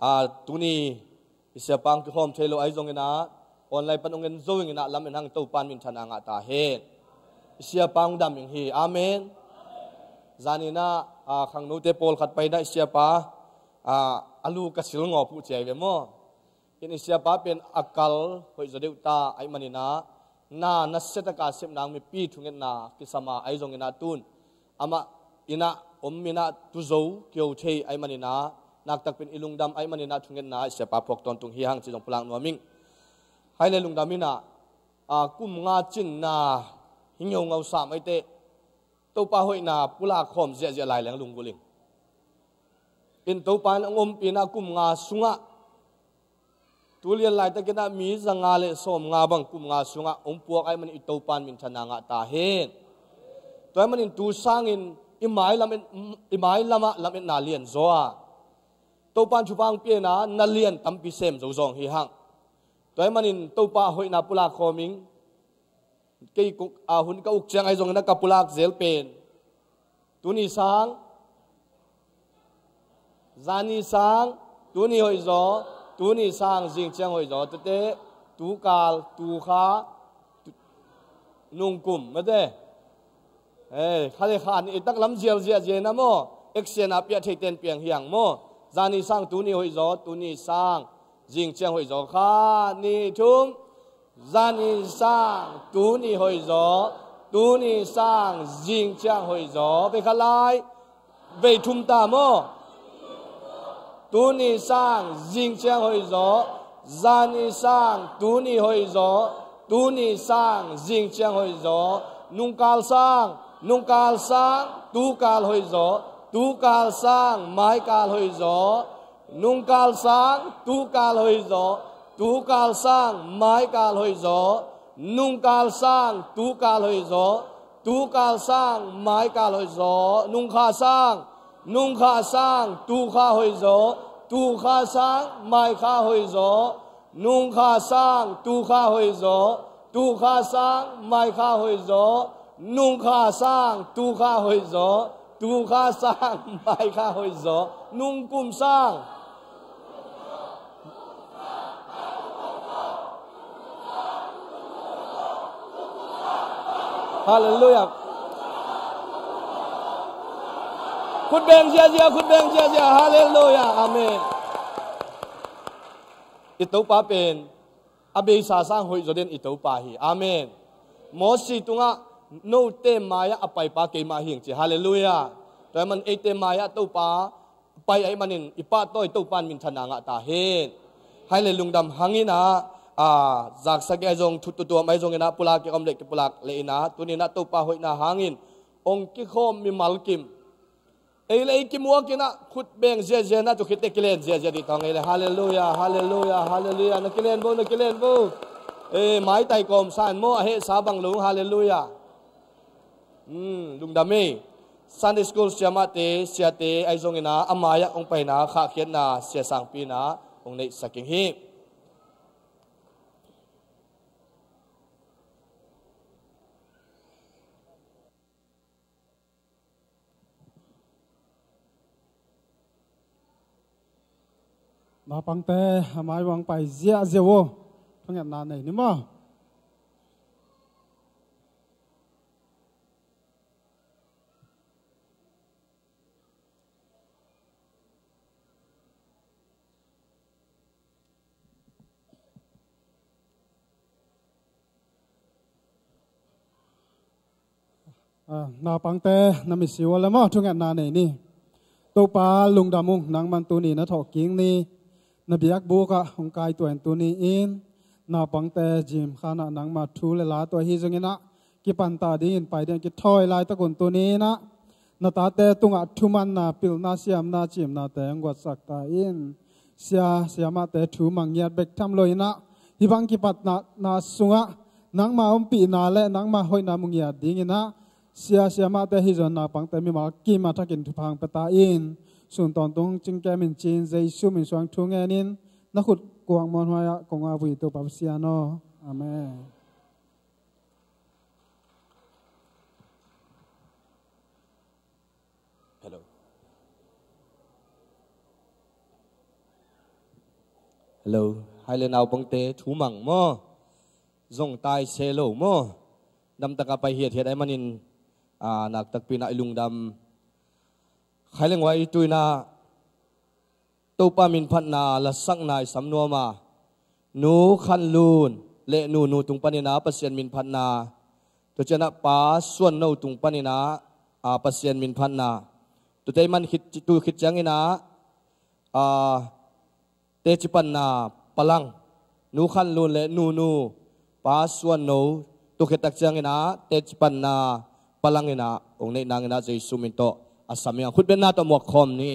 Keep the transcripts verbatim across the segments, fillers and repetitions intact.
A, tuni i siapa hong kikhawm thei lo ahi zongin ah, online pan hong en zo ing in ah, lamen hang, Topa in minthanna ngah ta hen. I siapa hong dam ing hi. Amen. Zanin ah, a, khangnote pawlkhat pai in ah i siapa, a, a lu ka sil ngawp uh ci ahi ve maw. In i siapa pen a kal hoih zaw deuh ta ahih manin ah, na nasia taka sep nang mipi thungetna kisam a, ahi zongin ah tun amah in ah om in ah tu zo kio thei ahih manin ah, naktak pen i lungdam ahih manin ah thungetna i siapa phuak tawntung hi hang ci zong pulak nuam ing. Hai le lungdam in ah, a, kum nga cinna hi ngeungau sam ahih teh, Topa hoihna pulak khawm ziahziah lai leng lunggulh ing. In Topa in hong ompih in ah kum nga sungah, tu lian laitakin ah mi za nga le sawm nga bang kum nga sungah hong puak ahih manin i Topa in minthanna ngah ta hen. Tua ahih manin tu sangin i mailam en, i mailam ah lametna lian zaw a, Topa in thupha hong pia in ah na lian tampi sem zo zawng hi hang. Tua ahih manin Topa hoihna pulak khawm ing. Kei kuk, a, hun ka uk ciang ahi zongin ah ka pulak zel pen, tuni sang, zani sang, tuni hoih zaw, tuni sang, zing ciang hoih zaw, tute, tukal, tukha, tu-, nungkum, mate. Eh, kha le kha ni, i taklam zial ziahziah na maw, action a piah thei ten piang hi hang maw. Zani sang, tuni hoih zaw, tuni sang, zing ciang hoih zaw, kha, ni, thum. Zani sang, tuni hoih zaw, tuni sang, zing ciang hoih zaw. Vei khat lai, vei thum ta maw. Tuni sang, zing ciang hoih zaw, zani sang, tuni hoih zaw, tuni sang, zing ciang hoih zaw. Nungkal sang, nungkal sang, tukal hoih zaw, tukal sang, maikal hoih zaw. Nungkal sang, tukal hoih zaw, tukal sang, maikal hoih zaw. Nungkal sang, tukal hoih zaw, tukal sang, maikal hoih zaw. Nungkha sang, nungkha sang, tukha hoih zaw, tukha sang, maikha hoih zaw. Nungkha sang, tukha hoih zaw, tukha sang, maikha hoih zaw. Nungkha sang, tukha hoih zaw, tukha sang, maikha hoih zaw. Nungkum sang. Halleluiah. Khut beng ziahziah, khut beng ziahziah. Halleluiah. Amen. I Topa pen a beisa sang hoih zaw den i Topa hi. Amen. Mosi tungah note mai-ah a paipa keimah hi ing ci. Halleluiah. Tua ahih man eite mai-ah Topa pai ahih manin i pahtawi Topa in minthanna ngah ta hen. Hai le lungdam hang in ah, a, zaksak i ahi zong, thut tutuam ahi zongin ah, pulak i om le kipulak le in ah, tuni in ah Topa hoihna hangin hong kikhawm mimal kim, ei le ei kimuak in ah khut beng ziahziah na, tu khit teh kilen ziahziah dih tawng ei le. Halleluiah, halleluiah, halleluiah. Na kilen bo, na kilen bo. Eh, maitai kawmsa in maw, a hehsa bang lo. Halleluiah. Hmm, lungdam ei. Sunday school siamahte, siate ahi zongin ah, a mai-ah hong paina khahkhiatna sia sangpi in ah hong neihsak ing hi. Naupangte a mai-ah hong pai ziahziah uh. Thungetna nei ni maw. Ah, naupangte na misi uh le maw, thungetna nei ni. Topa lungdam ung, nangman tuni na thawhkik ni. Na biakbuk ah hong kai tuan tuni in, naupangte gym khan ah nangma thu le la tuah hi zongin ah, kipan ta dingin pai ding kithawi laitak un tuni in ah, na tate tungah thumanna, pilna, siamna, cimnate hong guatsak ta in. Sia, siamahte thu mang ngiat bek tham lo in ah, hih bang kipatna, na sungah nangma ompihna le nangma hoihna mu ngiat dingin ah, sia, siamahte hi zong naupangte mimal kim a thakin thupha hong pia ta in. Sun tawntung cingkem in ci-in Jesu min suang thu ngenin, na khut kuang muanhuai ah kong a vui Topa Pasian aw. Amen. Hello. Hello. Hai le naupangte, thu mang maw? Zong tai se lo maw? Damtaka pai hiathiat ai manin, a, naktakpi na i lungdam. Khai leng wai tu ina Topa minphatna lasakna i sam nuama, Nu Khan Lun le Nu Nu tung panina Pasian minphatna, tua ciana Pa Suan No tung panina, a, Pasian minphatna, tua tei man khit, tu khit ciangina, a, teci panna palang, Nu Khan Lun le Nu Nu, Pa Suan No, tu khit tak ciangina teci panna palangina ong neih nangina Jesu min tawh a sam ing. Khutbetna tawh muak khawm ni.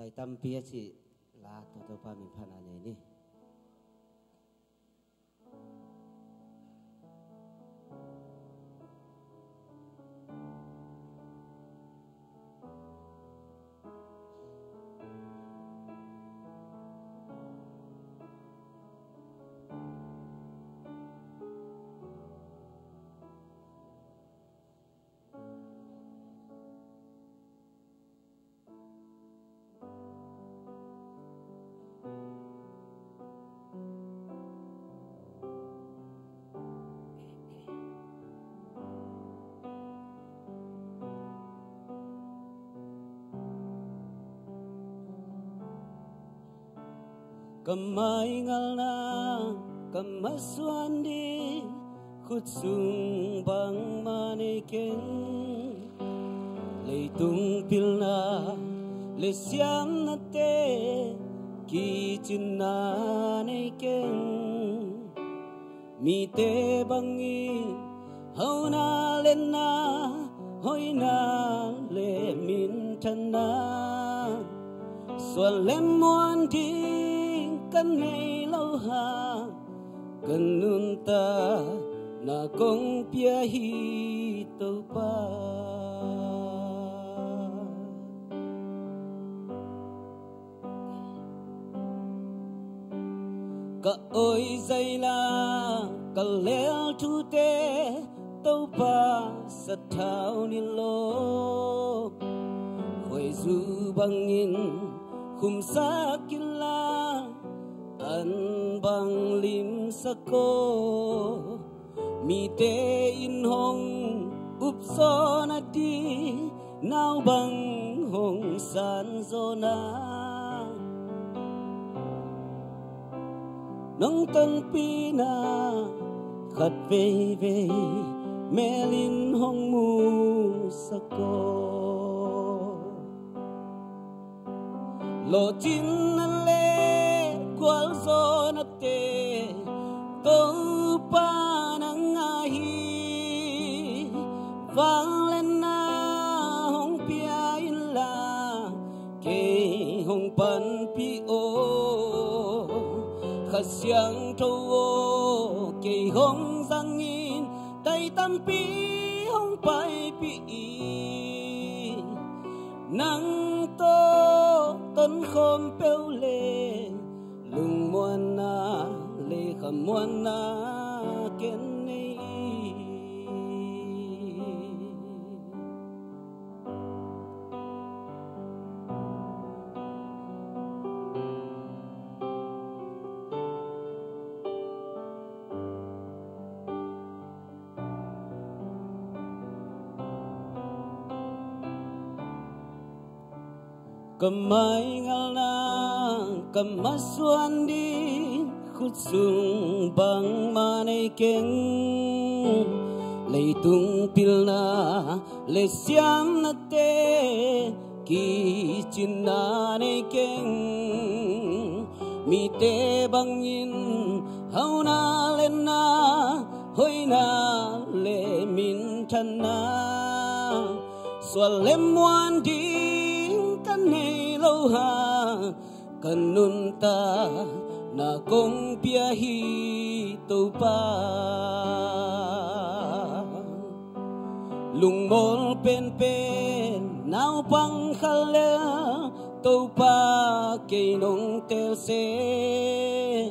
Lai tampi a cih la tawh Topa min phatna nei ni. Ka maingalna ka masuan ding khut sung bangmah nei keng. Leitung pilna le siamnate kicinna nei keng. Mite bangin hauna le na, hoihna le minthanna, suan le muan ding ka nei lo hang, ka nuntakna kong pia hi Topa. Ka oi zaila ka lel thute Topa sathau ni lo. Khuaizu bangin khumsak inla, an bang limsak aw. Mite in hong upsawn a di, nau bang hong sanzawn a, nong tonpina khat veivei mel in hong musak aw. Lawhcinna le gualzawhnate Topa nang a hi. Vangliatna hong pia inla, kei hong panpih aw. Kha Siangtho aw, kei hong zangin, tai tampi hong paipih in. Nang tawh tonkhawm peuh le, lungmuanna le khamuanna ken nei hi. Ka maingalna ka masuan ding khut sung bangmah nei keng. Leitung pilna le siamnate kicinna nei keng. Mite bangin hauna le na, hoihna le minthanna, suan le muan ding ka nei lo hang, ka nuntakna kong pia hi Topa. Lungmual penpen naupang khat le, Topa kei nong teel seh.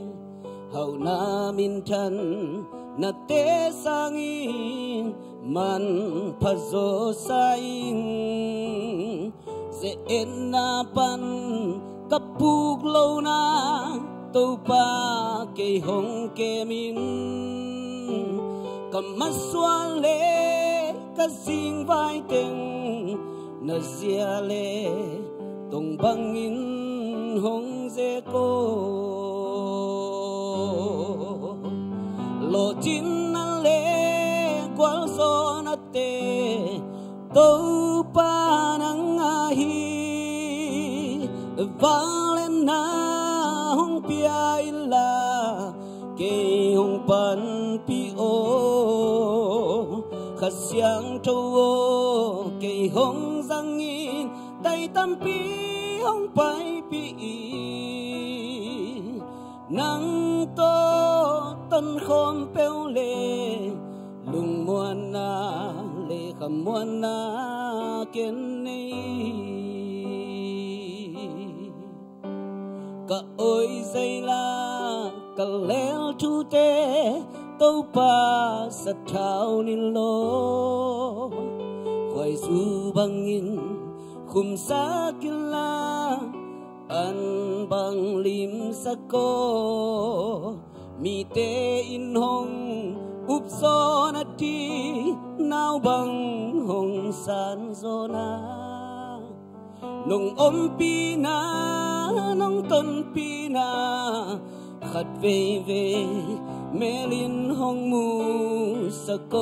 Hauhna minthanna te sangin manpha zaw sa ing. Ze-etna pan ka puk loh nang, Topa kei hong kem in. Ka masuan le ka zingvai teng, na zia le tong bangin hong ze ko. Lawhcinna le gualzawhnate Topa nang a hi. Vangliatna hong pia inla, kei hong panpih aw. Kha Siangtho aw, kei hong zangin, tai tampi hong paipih in, nang tawh tonkhawm peuh le lungmuanna le khamuanna ken nei. Ka oi zaila ka lel thute Topa sathau ni law, khuaizu bangin khumsak inla, an bang limsak aw. Mite in hong up zaw na, ti nau bang hong san zaw na, nong ompihna, nong tonpihna khat veivei melin hong musak aw.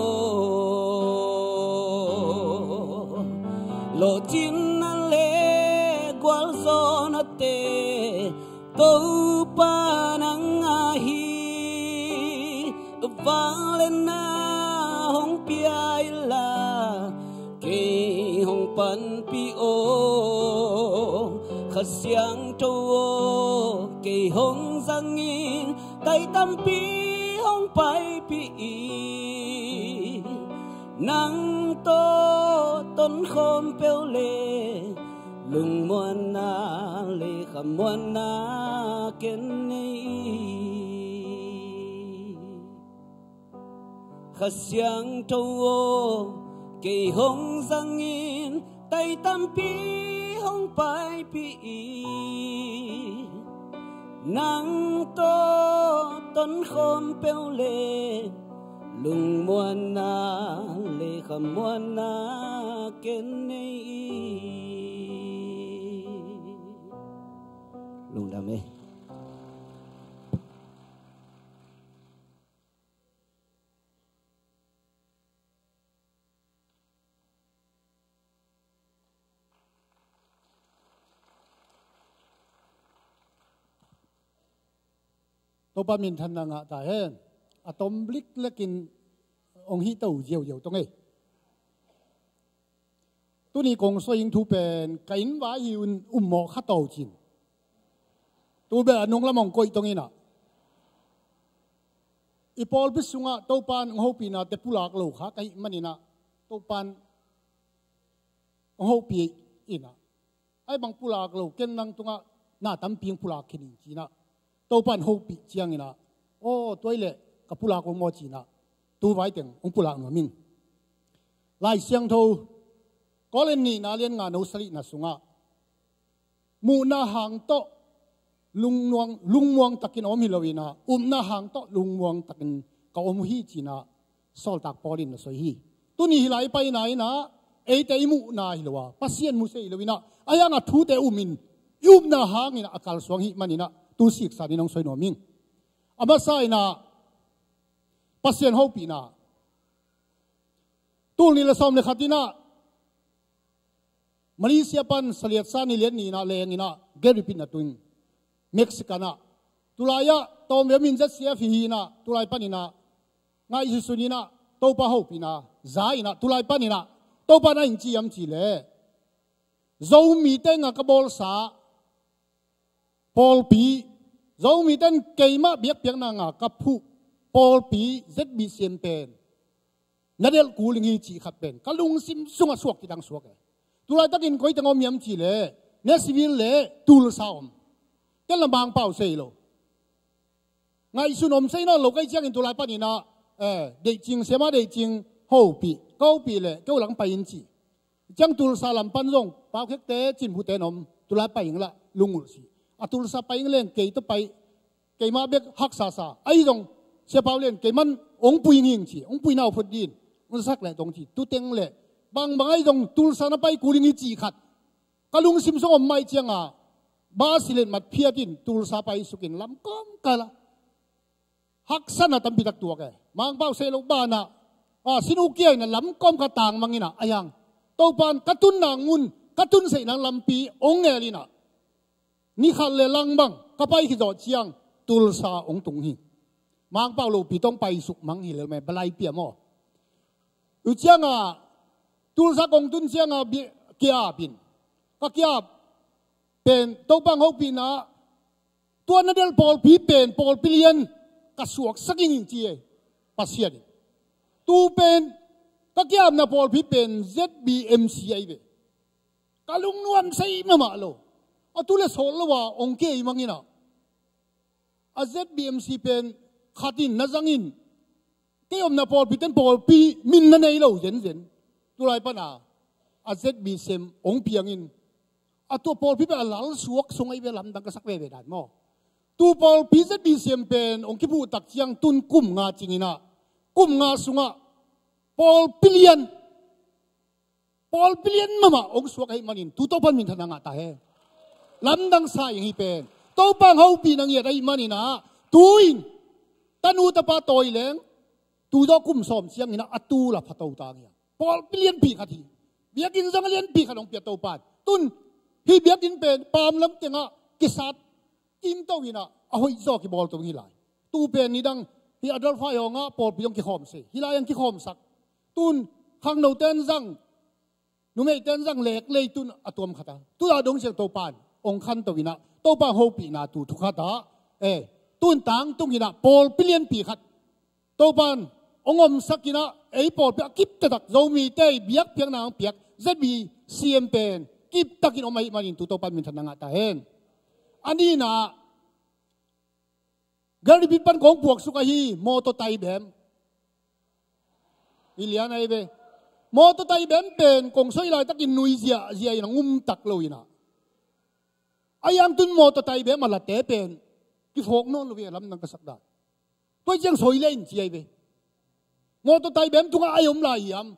Lawhcinna le gualzawhnate Topa nang ahi, vangliatna hong pia inla, kei hong panpih aw. Kha Siangtho aw, kei hong zangin, tai tampi hong paipih in, nang tawh tonkhawm peuh le lungmuanna le khamuanna ken nei. Kha Siangtho aw, kei hong zangin, tai tampi hong paipih in, nang tawh tonkhawm peuh le lungmuanna le khamuanna ken nei. Lungdam ei. Topa minthanna ngah ta hen. A tom liklekin hong hih to ziauziau tong ei. Tuni kong soi ing thu pen ka inn vai hi un um mawh kha to cin. Tu bel a nung lam hong koih tong inah, i pawlpi sungah Topa in hong hopihna te pulak lo kha ka hih maninah, Topa in hong hopih inah, ai bang pulak lo, ken nang tungah na tampi hong pulak khin ing cinah, Topa in hopih cianginah, aw, tuai leh ka pulak lo maw cinah, tu vai teng hong pulak nuam ing. Lai Siangtho Korin nihna lian nga no sagihna sungah, muhna hang tawh lungmuang, lungmuang takin a om hi loinah, upna hang tawh lungmuang takin ka om uh hi cinah, sawltak Paul in na soi hi. Tuni hih lai paina inah, eite i muhna hi lo a, Pasian musia hi loinah, a hiangah thute umin, i upna hanginah a kalsuang hih maninah, tu siksan in hong soi nuam ing. A masa inah, Pasian hopihna. Tul nih le sawm le khat inah, Malaysia pan saliatsa ni lian ni inah leng inah, Gary Pin a tung, Mexican ah. Tulai ah tawm ve min Z C F hi inah, tulai pan inah, ngaihsun inah, Topa hopihna za inah, tulai pan inah, Topa na in ci hiam ci leh, Zomi tengah ka bawlsa pawlpi, Zomi ten keimah biakpiakna nga ka phuh pawlpi Z B C M pen na delh kul ing hi cih khat pen ka lungsim sungah suak kidang suak e. Tulaitakin koi teng om hiam cih leh, Nashville le Tulsa om. Ken la Mangpau sei lo. Ngaihsun om sei nawn lo ka hih ciangin tulai paninah, eh, Deihcing, Siama Deihcing hopih, ka hopih leh keu lang pai in ci. Ciang Tulsa lam pan zong Pau Khekte, Cin Phute in om, tulai pai ing lah lungulh si. A Tulsa pai ing leng kei tawh pai, keimah bek haksasa. Ahi zong Sia Pau lian keiman hong pui ing hing ci, hong pui nau phot din, hong sak leh tong ci. Tuteng leh bangbang ahi zong Tulsa na pai kul ing hi cih khat ka lungsim sung om mai cianga, bus i letmat phiat in Tulsa pai sukin lamkawm kal a, haksatna tampi tak tuak e. Mangpau sei lo banah, a, sin uh kia inah lamkawm ka tangmang inah, a hiang, Topa in ka tun nang mun, ka tun seih nang lampi hong ngel inah, ni khat le lang bang ka pai khit zawh ciang Tulsa hong tung hi. Mangpau lopi tawh hong pai suk mang hi lel mai, balai pia maw. U cianga, Tulsa kong tun cianga bi-, kiap in, ka kiap pen Topa hong hopihna, tua na delh pawlpi pen pawlpi lian ka suaksak ing ci e Pasian in. Tu pen ka kiamna pawlpi pen Z B M C ahi ve. Ka lungnuam sei mahmah lo. A tu le sawt lo a ong kei mangin ah, a Z B M C pen khat in na zangin, kei omna pawlpi ten pawlpi min na nei lo zenzen. Tulai pana a Z B C M ong piangin, a tua pawlpi pen a lal suak sung ahi ve, lamdang ka sak veve dan maw. Tu pawlpi Z B C M pen ong kiphuh tak ciang tun kum nga cingin ah, kum nga sungah pawlpi lian, pawlpi lian mahmah ong suak ahih manin tu Topan minthanna ngah ta hen. Lamdang sa ing hi pen. Topa hong hopihna ngiat ahih manin ah, tu-in tanu tapa tawi leng, tu zaw kum sawm ciangin ah a tul a pha to ta ngiat. Pawlpi lianpi khat hi. Biakinn zong a lianpi khat ong pia Topan. Tun hih biakinn pen pamlam tengah kisat kim to in ah, a hoih zaw kibawl to hi lai. Tu pen nidang hih Adelphi hong ah pawlpi hong kikhawm se. Hih lai hong kikhawmsak. Tun khangno ten zang, numei ten zang lek lei tun a tuam khat a. Tu a dong siang Topan ong khan to in ah, Topa hong hopihna tu thu khat ah, eh, tun tangtung in ah pawlpi lianpi khat Topan ong omsak in ah, ei pawlpi a kip taktak Zomite biakpiakna ong piak Z B C M pen kip takin om ahih manin tu Topan minthanna ngah ta hen. A nihna, Galipit pan kong puaksuk ahi mawtaw taibem. I lian ahi ve. Mawtaw taibem pen kong soi laitakin nui ziahziah in a ngum tak lo in ah, a yang tun mawtaw taibem a late pen kifawk nawn lo hi a, lamdang ka sak dan. Tua hi ciang soi le in ci ahi ve. Mawtaw taibem tungah ai om lai hiam?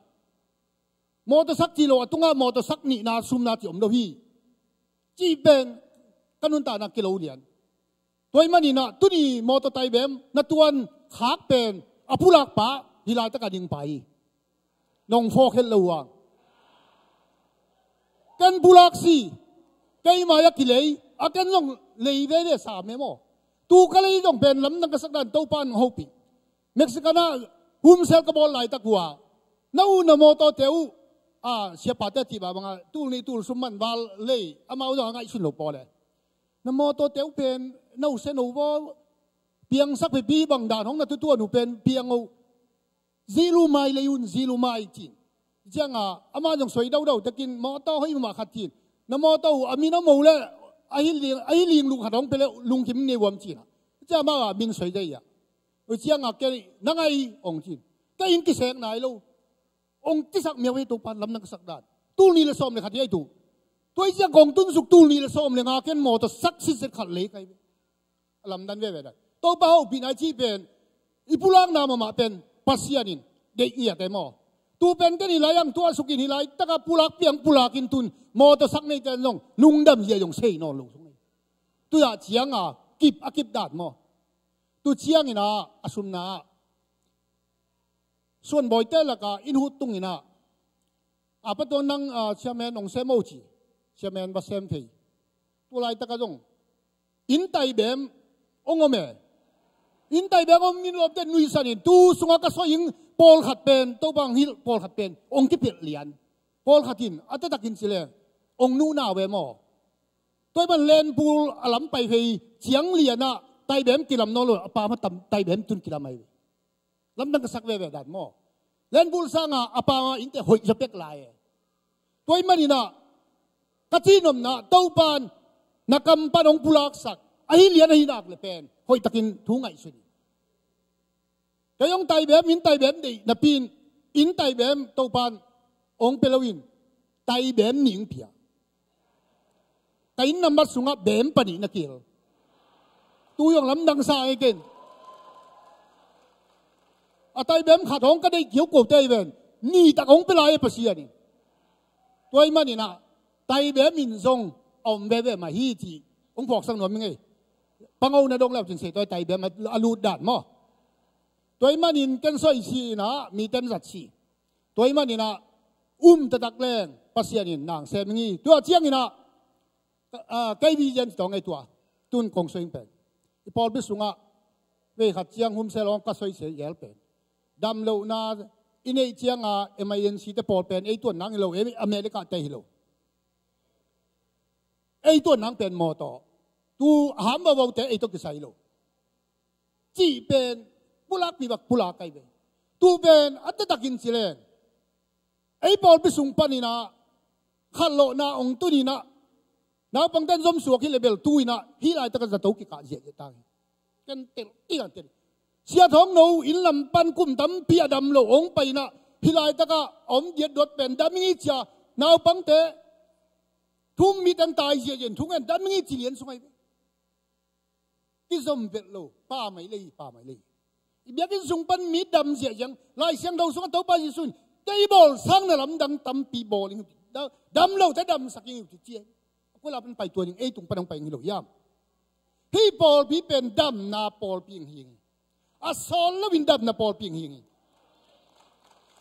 Mawtaw sak ci lo a tungah mawtaw sak nihna sumna ci om lo hi. Ci pen ka nuntakna kilo lian. Tua ahih manin ah tuni mawtaw taibem na tuan khak pen a pulakpa hih laitaka dingpa hi. Nong phawk het lo uh a, ken pulak si, keima a kilei a, ken zong lei veve sa me maw. Tu ka lei zong pen lamdang ka sak dan Topan hong hopih. Mexican ah humsel ka bawl laitak uh a, na u na mawtawte uh, a, siapate a cih bang bangah tul nih tul sum man val lei, amau zong a ngaihsun lo pawl e. Na mawtawte uh pen na u se no vaw piangsak pipi bang dan hong na tutuan uh pen piang uh. Zilumai lei un, zilumai cin. Ciangah amah zong soi daudau takin mawtaw hoih mahmah khat cin. Na mawtaw uh a min a mo le a hi ling, a hi ling luh khat hong pe le lungkim nei vuam cin ah. Ciang amah a min soi dai ah. Ui ciangah kei na ngai ong cin. Kei in kisek nai lo. Ong tisak miau hi Topan lamdang ka sak dan. Tul nih le sawm le khat hi ai tu. Tua hi ciang kong tunsuk tul nih le sawm le nga ken mawtaw sak siset khat lei kai ve. A lamdan veve dan. Topa hopihna i cih pen i pulakna mahmah pen Pasian in deih ngiat e maw. Tu pen ken hih lai ang tuahsukin hih laitaka pulak piang pulakin tun mawtaw sak neite zong lungdam zia zong sei nawn lo sung. Tu ah cianga kip a kip dan maw. Tu ciangin ah a sumna ah suanbawite laka inn hut tungin ah, a patuan nang, a, chairman ong sem o ci. Chairman va sem thei. Tu laitaka zong inn taibem ong om e. Inn taibem om in lawmte nuihsanin tu sunga ka soi ing pawlkhat pen, Topa hong hilh pawlkhat pen ong kipelh lian. Pawlkhat in a taktakin ci le ong nuhna ve maw. Tua hi ban lenpul a lam pai phei ciang lianah taibem kilam nawn lo, a pam a tam taibem tun kilam ahi. Lamdang ka sak veve dan maw. Lenpul sanga a pama innte hoih zaw pek lai e. Tua hi maninah ka cihnopna Topan na kam pan hong pulaksak ahi lian ahi nak le pen hoihtakin thu ngaihsun. Kei hong taibem, inn taibem deih napi in inn taibem Topan hong pia loin taibem nih hong pia. Ka inn nambat sungah bem panih na kil. Tu hong lamdang sa ei ken. A taibem khat hong ka deih kiukote hi ven. Nitak hong pia lai e Pasian in. Tua hi maninah taibem in zong a om veve mah hi cih hong phawksak nuam hi ngei. Pangona dong leucin sei tua hi taibem a lut dan maw. Tua hi manin ken soi si inah mi ten zat si. Tua hi maninah um taktak leng Pasian in nang sem hi ngei. Tua cianginah, ah, kei vision tawh ngei tua tun kong suing pen i pawlpi sungah vei khat ciang humsel hong ka soi se gel pen damlohna i neih cianga emergency te pawl pen ei tuan nang hi lo, ei America te hi lo. Ei tuan nang pen maw tawh, tu a ham vavaute ei tawh kisai lo cih pen pulakpi bak pulak kai ve. Tu pen a taktakin ci leng, ei pawlpi sung paninah khatlawhna hong tuninah naupangten zomsuak hi le bel tuinah hih laitaka zato kikah ziahziah ta hi. Ken telh i kan telh. Sia Thawng No inn lam pan kum tampi a dam lo hong painah hih laitaka a om diatduat pen dam ing hi cia naupangte thum miteng tai ziahziah in thungen dam ing hi ci lian sung ahi ve. Kizom velh lo, pa mai lei, pa mai lei. I biakinn sung pan mi dam ziahziang, Lai Siangtho sungah Topa Jesuh in table sang na lamdang tampi bawl ing, da-, dam lote damsak ing uh ci cian. A kua la pan pai tuan ing, ei tung pan hong pai ing hi lo hiam? Hih pawlpi pen damna pawlpi ing hi ing. A sawl loin damna pawlpi ing hi ing hi.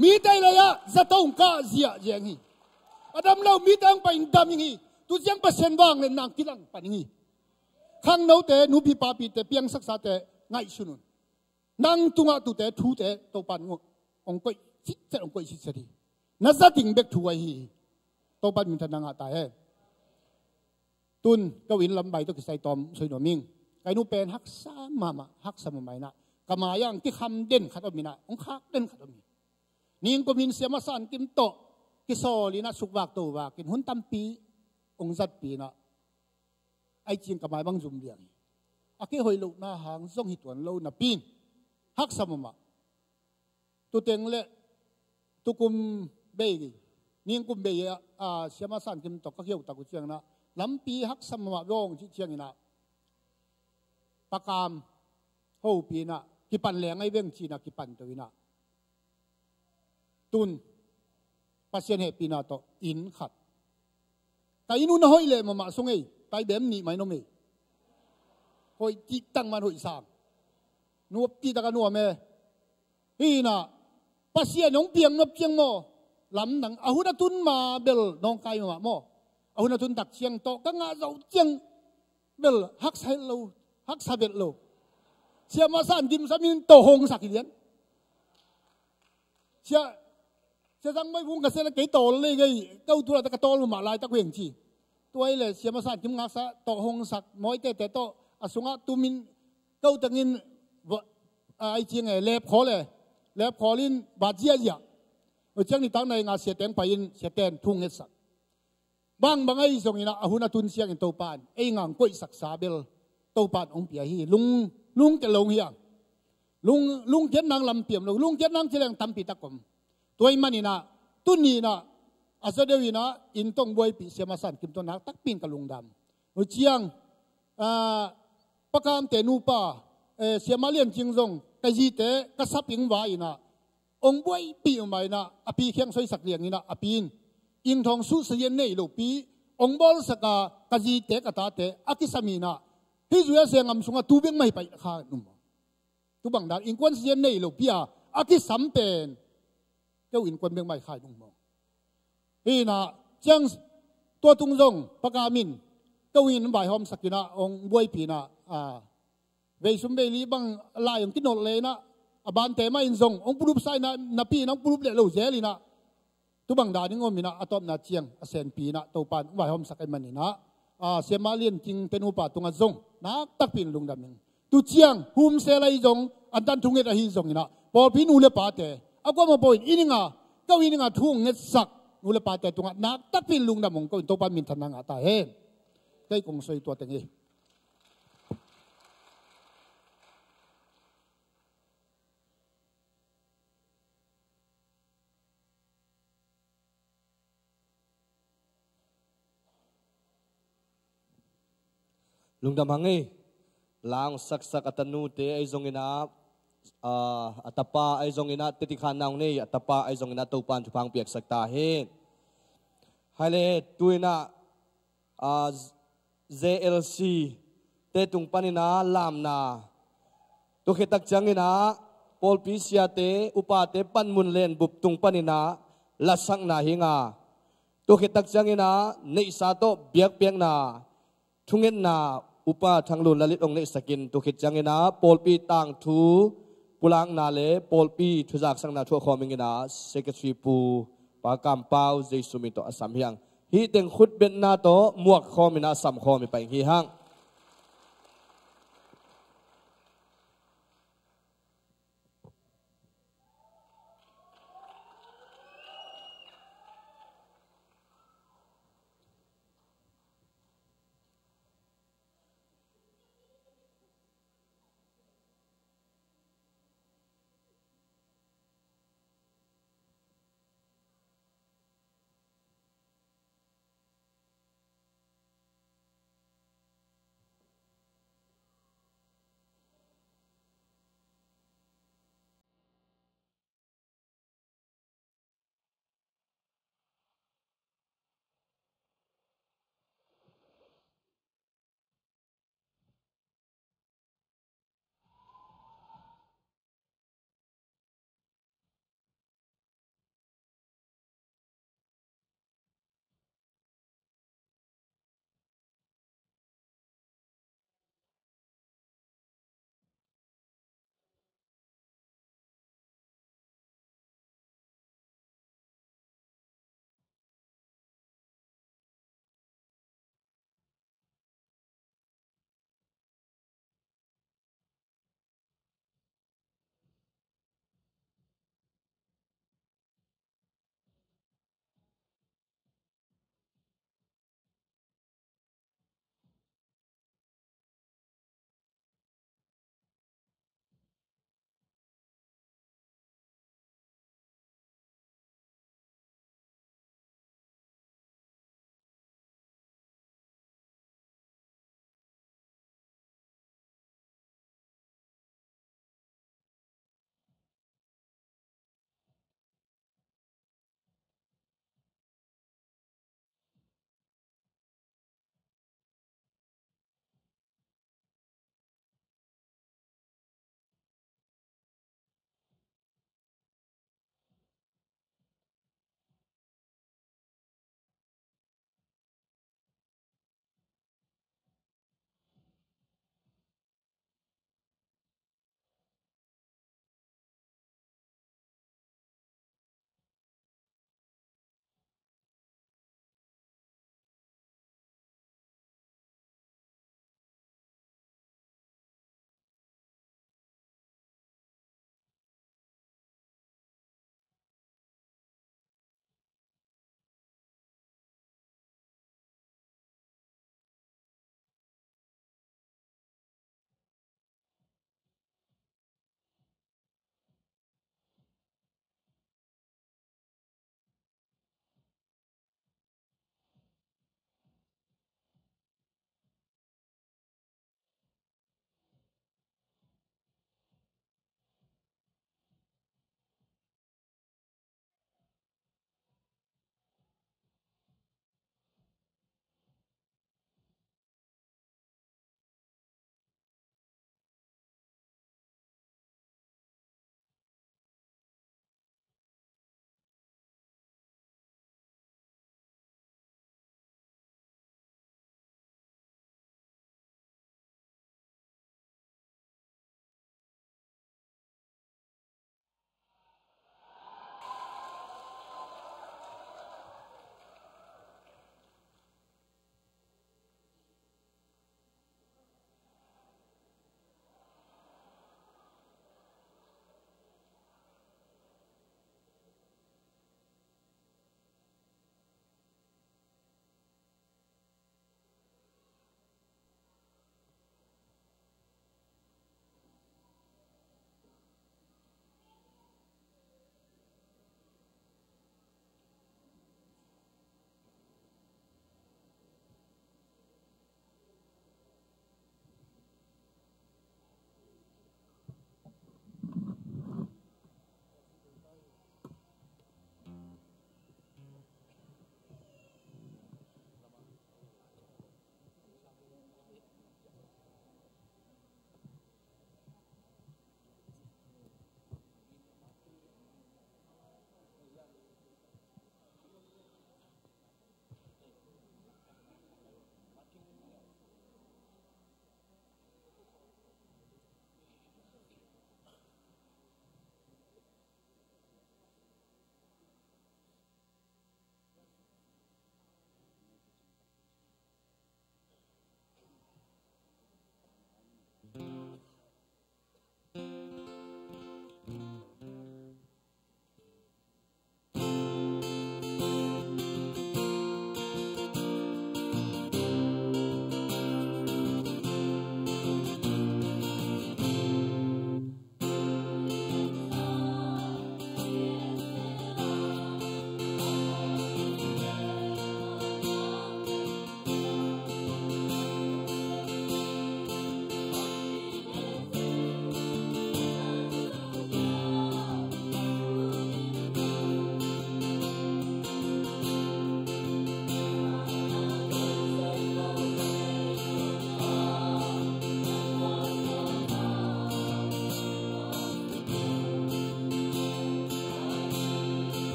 Mite i lai-ah zato hong kah ziahziah ing hi. A dam lo mite hong pai ing dam ing hi. Tu ciang Pasian vangliatna hong kilang pan ing hi. Khangnote, nupi papite, piangsaksate ngaihsun un. Nang tungah tute thute Topan hong koih citcet, hong koih citcet hi. Na za ding bek thu ahi hi. Topan minthanna ngah ta hen. Tun ka inn lam bai tawh kisai tawm soi nuam ing. Ka inn uh pen haksa mahmah, haksa mahmah inah ka mai-ah hong kikham den khat om inah, hong khak den khat om hi. Ningkum in Siama San Kim tawh kisawl inah sukvak tovak in hun tampi hong zatpi inah ai cing ka mai bang zum liang hi. A kei hoih lohna hang zong hi tuan lo napi in haksa mahmah. Tuteng le tukum bei, ningkum bei ah, ah, Siama San Kim tawh ka kiautak uh cianginah lampi haksa mahmah vawng cih cianginah pakam hopih inah kipan leng ahi veng ci inah kipan to inah tun Pasian hehpihna tawh inn khat. Ka inn uh na hoih leh mahmah sung ei, tai bem nih mai nom ei. Hoih cih tangman hoih sang. Nuam cih taka nuam e. Hi inah Pasian hong piang nop ciang maw, lamdang a hun a tun ma bel nawngkai mahmah maw. A hun a tun tak ciang tawh ka ngah zo ciang bel haksa het lo, haksa vet lo. Siama San Kim sam in tawh hong sak hi lian. Sia, Sia Zang Mai Vung ka sia le kei tawl le kei, ka utu la ta ka tawl mah lai tak hueng ci. Tua hi le Siama San Kim ngaksa tawh hong sak, mawitete tawh a sungah tumin ka utangin va-, a, ai ciang e, lepkhawl e, lepkhawl in bat ziahziah. Tua ciang nitak nai nga siateng pai in siaten thu ngetsak. Bangbang ahi zonginah a hun a tun siangin Topan ei ngang koihsaksa bel Topan hong pia hi. Lung, lungkia lo hong hiang. Lung, lungkiat nang lampiam lo, lungkiat nang ci leng tampi tak om. Tua ih maninah tuni inah a zaw deuh inah inn tawh hong buaipih Siama San Kim tawh naktakpi in ka lungdam. Nu ciang, ah, Pakamte nupa, eh, Siama Lian Cing zong ka zite ka saping va inah hong buaipih uh ma inah a pi khiang soisak liang inah a pi in ingthawng suhsa lian nei lopi hong bawlsak a ka zite ka tate a kisam inah hih zui a sengam sungah tu bek mah hi pai kha num. Tu bang dan innkuan sa lian nei lopi a a kisam pen keu innkuan bek mah hi kha num. Hi inah ciang tua tung zong Pakam in keu in vaihawmsak inah hong buaipih inah, ah, veisum veili bang lai hong kinolh le inah a bante mah in zong hong pulupsa inah napi inah hong pulup leh lo zel inah tu bang dan in om inah a tawpna ciang a senpi inah Topan hong vaihawmsak ahih maninah, ah, Siama Lian Cing te nupa tungah zong naktakpi in lungdam ing. Tu ciang humsel ahi zong antan thunget ahi zonginah pawlpi nu le pate a kuamah pawh in i ninga keu i ninga thu hong ngetsak nu le pate tungah naktakpi in lungdam hong ko in Topan minthanna ngah ta hen. Kei kong soi tua teng hi. Lungdam hang ei. Langsaksak a tanute ahi zonginah, ah, a tapa ahi zonginah tetikhanna hong nei a tapa ahi zonginah Topan thupha hong piaksak ta hen. Hai le tu inah, ah, J L C te tung paninah lamna tu khit tak cianginah pawlpi siate upate panmun lenbup tung paninah lasakna hi nga. Tu khit tak cianginah neihsa tawh biakpiakna thungetna upa Thang Lun Lalit hong neihsakin tu khit cianginah pawlpi tangthu pulakna le pawlpi thuzaksakna thuahkhawm inginah Secretary Pu Pa Kam Pau Jesu min tawh a sam hiang. Hih teng khutbetna tawh muak khawm in a sam khawm hi pai hi hang.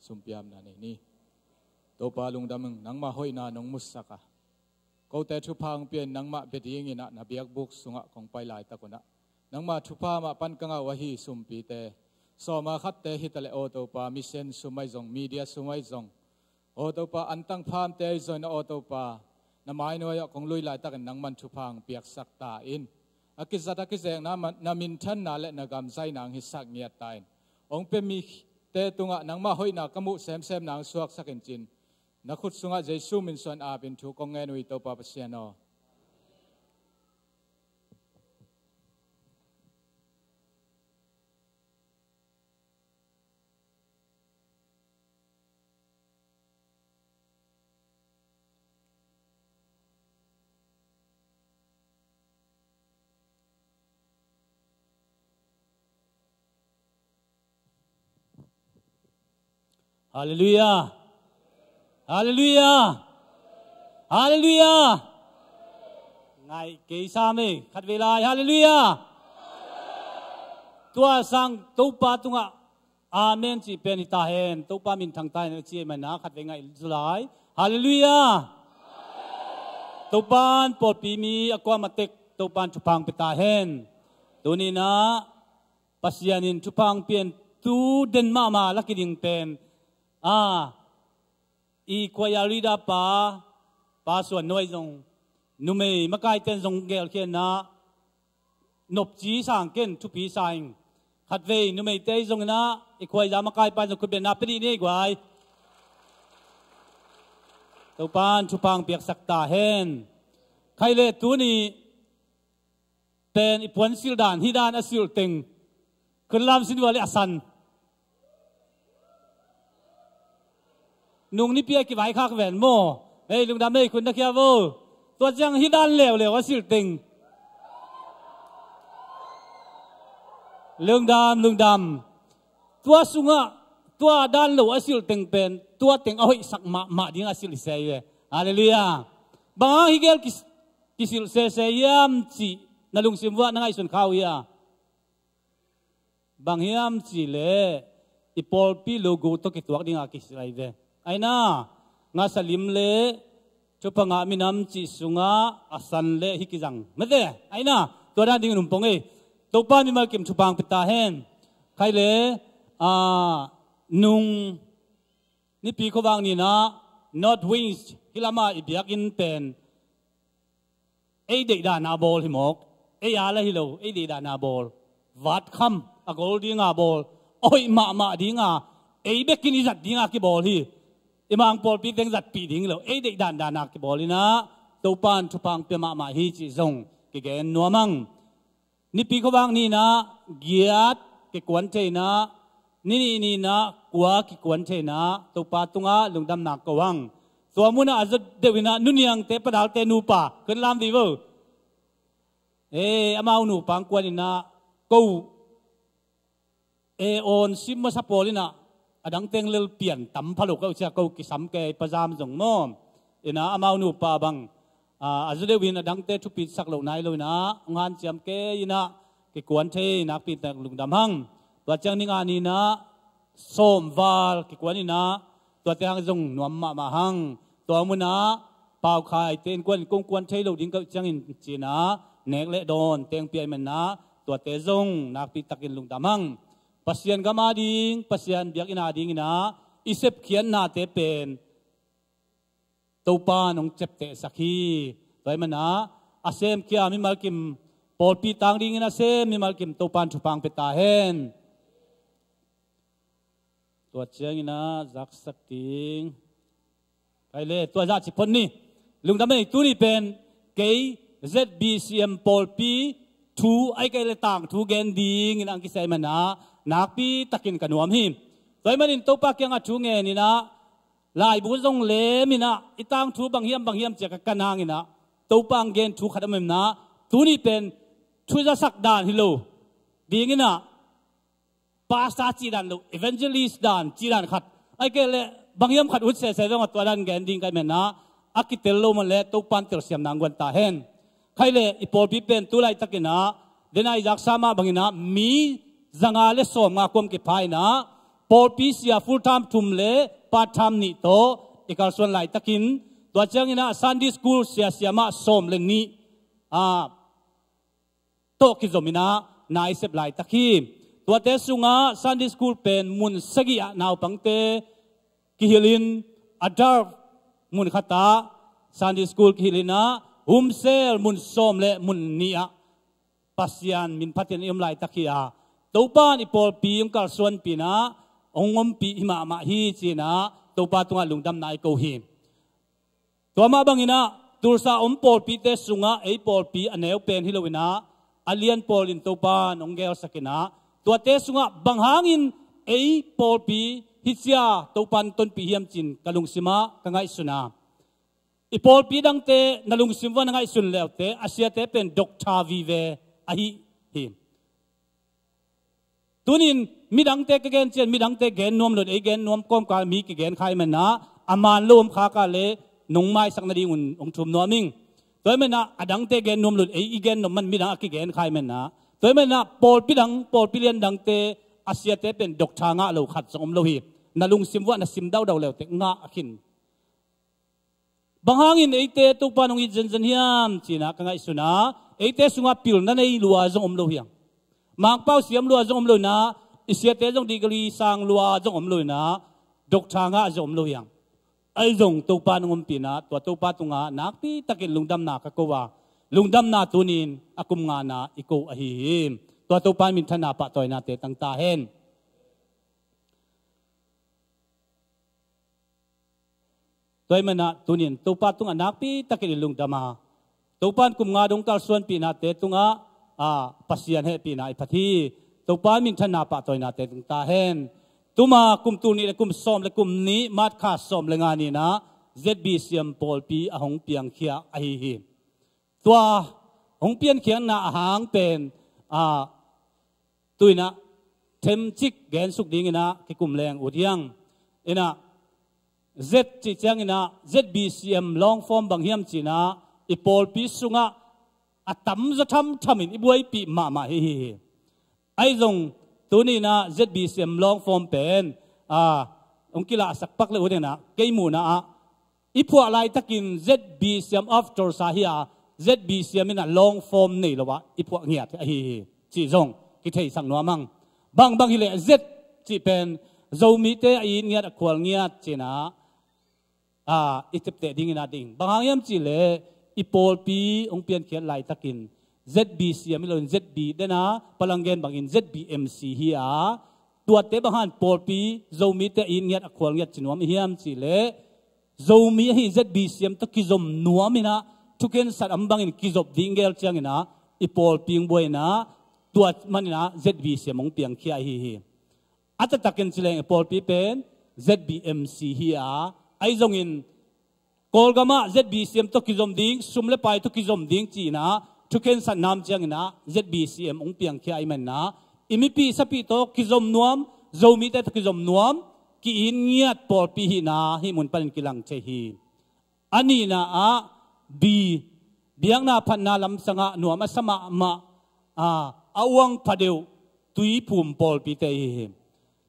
sumpiamna nei ni. Topa lungdam ing, nangmah hoihna nong musak a, kote thupha hong pia in nangmah bia dingin ah na biakbuk sungah kong pai laitak un ah nangmah thupha mah pan ka ngah uh ahi sumpite, sawma khatte hi taleh aw Topa, mission sum ahi zong, media sum ahi zong, aw Topa, antang phamte ahi zong in ah aw Topa, na mainuai ah kong lui laitakin nangman thupha hong piaksak ta in. A kizat a kizekna man, na minthanna le na gam zaina hong hisak ngiat ta in. Hong pia mite tungah nangmah hoihna ka muh semsem nang suaksak in ci-in na khut sungah Jesu min suang apin thu kong ngen uh hi, Topa Pasian aw. Halleluiah. Halleluiah. Halleluiah. Ngai kei sam ei, khatvei lai. Halleluiah. Tua sang Topa tungah amen cih pen hi ta hen. Topa minthang ta hen a ci ahih manin ah khatvei ngai zaw lai. Halleluiah. Topan pawlpi mi a kuamah tek Topan thupha hong pia ta hen. Tuni-in ah Pasian in thupha hong pia in tu den mahmah lak i ding pen, a, i khua-ah leader pa, Pa Suan Nuai zong, numei makaite in zong gelkhia in ah nopci sa ing, ken thupi sa ing. Khatvei numeite zong in ah i khua-ah makaipa in zong khutbetna pia dih ni ei guai. Topan thupha hong piaksak ta hen. Khai le tuni pen i puan silh dan, hih dan a silh teng, khun lam sin vua le a san. Nung nipi a kivaikhak ven maw. Hei, lungdam ei, khun na khia vo. Tua ciang hih dan leuleu a silh teng. Lungdam, lungdam. Tua sungah, tua dan lo a silh teng pen, tua teng a hoihsak mahmah ding a silh hi se hi ve. Halleluiah. Bang hang hih gel kis-, kisilh sese hiam cih na lungsim vuah na ngaihsun kha uh hia? Bang hiam cih leh i pawlpi logo tawh kituak dingah kisilh ahi ve. Ahi na, ngasa lim le thupha ngah minam cih sungah a san le hih kizang mete. Ahi na, tua dan dingin um pong ei. Topa mimal kim thupha hong pia ta hen. Khai le, a, nung nipi khuavak ni-in ah North Wings hih lamah i biakinn pen ei deih dan a bawl hi mawk. Ei a la hi lo, ei deih dan a bawl. Vat kham a gol dinga bawl. A hoih mahmah dinga, ei bekin i zat dinga kibawl hi. I mang pawlpi teng zatpih ding hi lo, ei deih dan dan a kibawl in ah Topan thupha hong pia mahmah hi cih zong kigen nuam ing. Nipi khuavak ni-in ah giat kikuan thei in ah, ni nih ni-in ah kua kikuan thei in ah, Topa tungah lungdamna ko ing. Tua munah a zaw deuh in ah nuniangte, padalte nupa, khun lam dih vo. Eh, amau nupa hong kuan in ah ko, eh, awn sim masa pawl in ah, a dang teng lel pian tam pha lo ka uh cia, ko kisam kei, Pa Zam zong maw. In ah amau nupa bang, a, a zaw deuh in a dangte thupitsak loh nai lo in ah, hong hanciam kei in ah, kikuan thei, nakpi tak lungdam ing. Tua ciang ni nga ni-in ah sawm val kikuan in ah, tuate hang zong nuam mahmah ing. Tua munah Pau Khaite innkuan in kong kuan thei lo ding ka uh ciangin ci-in ah, nek le dawn teng pia ahih manin ah, tuate zong nakpi takin lungdam ing. Pasian gam ading, Pasian biakinn ading in ah i sepkhiatnate pen Topa in hong ciaptehsak hi. Tua ahih manin ah a semkhia mimal kim, pawlpi tang dingin a sem mimal kim Topa in thupha hong pia ta hen. Tua ciangin ah zaksak ding. Khai le, tua zah ci phot ni. Lungdam ei, tuni pen kei Z B C M pawlpi thu, ahih kei le tangthu gen dingin a kisia ahih manin ah nakpi takin ka nuam hi. Tua ahih manin Topa kiangah thu ngen in ah, laibu zong lem in ah, i tangthu bang hiam bang hiam ci-a ka kan hangin ah, Topa hong gen thu khat om in ah, tuni pen thuzasak dan hi lo dingin ah, pastor cih dan lo, evangelist dan cih dan khat, ahih kei le bang hiam khat ut sese zong a, tua dan gen ding ka hih manin ah, a kitel lo man le Topa in telsiam nang guan ta hen. Khai le, i pawlpi pen tu laitakin ah, den a i zaksa mah bangin ah mi zanga le sawmnga kuam kipha in ah, pawlpi sia full time thum le part time nih tawh i kalsuan laitakin, tua ciangin ah Sunday school sia siamah sawm le nih, ah, tawh kizom in ah na i sep laitak hi. Tuate sungah Sunday school pen mun sagih ah naupangte kihilhin, adult mun khat ah Sunday school kihilhin ah, home cell mun sawm le mun nih ah Pasian min phatin i om laitak hi a, Topa in i pawlpi hong kalsuanpih in ah hong ompih hi mahmah hi ci-in ah Topa tungah lungdamna i ko hi. Tua mah bangin ah Tulsa om pawlpite sungah ei pawlpi a neu pen hi loin ah, a lian pawlin Topa in hong gelsak in ah, tuate sungah bang hangin ei pawlpi hih sia Topa in tonpih hiam ci-in ka lungsim ah ka ngaihsun a, i pawlpi dangte na lungsim uah na ngaihsun le uh teh, a siate pen doctor vive ahi hi. Tunin midangte ka gen ciang, midangte gen nuam lo in ei gen nuam kawmkal mi kigen kha ahih manin ah, a man lo om khak leh nong maisak nadingun hong thum nuam ing. Tua ahih manin ah a dangte gen nuam lo in ei i gen nuam man midang a kigen kha ahih manin ah. Tua ahih manin ah pawlpi dang, pawlpi lian dangte a siate pen doctor ngah lo khat zong om lo hi. Na lungsim uah na sim daudau le uh teh ngah a khin. Bang hangin eite Topa in hong it zenzen hiam ci-in ah ka ngaihsun a, eite sungah pilna nei lua zong om lo hi hang. Mangpau siam lua zong om lo in ah, i siate zong degree sang lua zong om lo in ah, doctor ngah zong om lo hi hang. Ahi zong Topa in hong ompih in ah, tua Topa tungah nakpi takin lungdamna ka ko a, lungdamna tunin a kum ngana i ko ahi hi. Tua Topa in minthanna pahtawinate tang ta hen. Tua ahih manin ah tunin Topa tungah nakpi takin i lungdam a, Topa in kum nga dong kalsuanpihnate tungah, ah, Pasian hehpihna i phat hi. Topa in minthanna pahtawinate tang ta hen. Tuma kum tul nih le kum sawm le kum nih, March kha sawm le nga ni-in ah Z B C M pawlpi a hong piangkhia ahi hi. Tua hong piankhiatna a hang pen, ah, tu-in ah themcik gensuk dingin ah kikum leng ut hi hang. In ah Z cih ciangin ah Z B C M long form bang hiam ci-in ah i pawlpi sungah a tamzaw thamthamin i buaipih mahmah hi hi hi. Ahi zong tuni-in ah Z B C M long form pen, ah, hong kilahsak pak le uh ding in ah, kei muhna-ah i phuah laitakin Z B C M of Tulsa hi a, Z B C M in ah long form nei lo ah i phuah ngiat ahi hi cih zong kitheisak nuam hang. Bangbang hileh Z cih pen Zomite a it ngiat, a khual ngiat ci-in ah, ah, i tepteh dingin ah ding. Bang hang hiam cihleh i pawlpi hong piankhiat laitakin Z B C M hi loin Z B, den a Palang gen bangin Z B M C hi a, tuate bang hang pawlpi Zomite a it ngiat, a khual ngiat ci nuam i hiam cihleh, Zomi ahi Z B C M tawh kizom nuam in ah, thukhensat a om bangin kizop ding gel ciangin ah i pawlpi hong buai in ah, tua manin ah Z B C M hong piangkhia ahi hi. A taktakin ci leng i pawlpi pen Z B M C hi a, ahi zongin Kawlgam ah Z B C M tawh kizom ding, sum le pai tawh kizom ding ci-in ah thukhensatna om ciangin ah Z B C M hong piangkhia ahih manin ah, i mipih sapih tawh kizom nuam, Zomite tawh kizom nuam, ki-it ngiat pawlpi hihna hih mun panin kilang thei hi. A nihna ah B, biakna phatna lamsangah nuam a sa mahmah, ah, a uang phadeuh Tuiphum pawlpite ahi hi.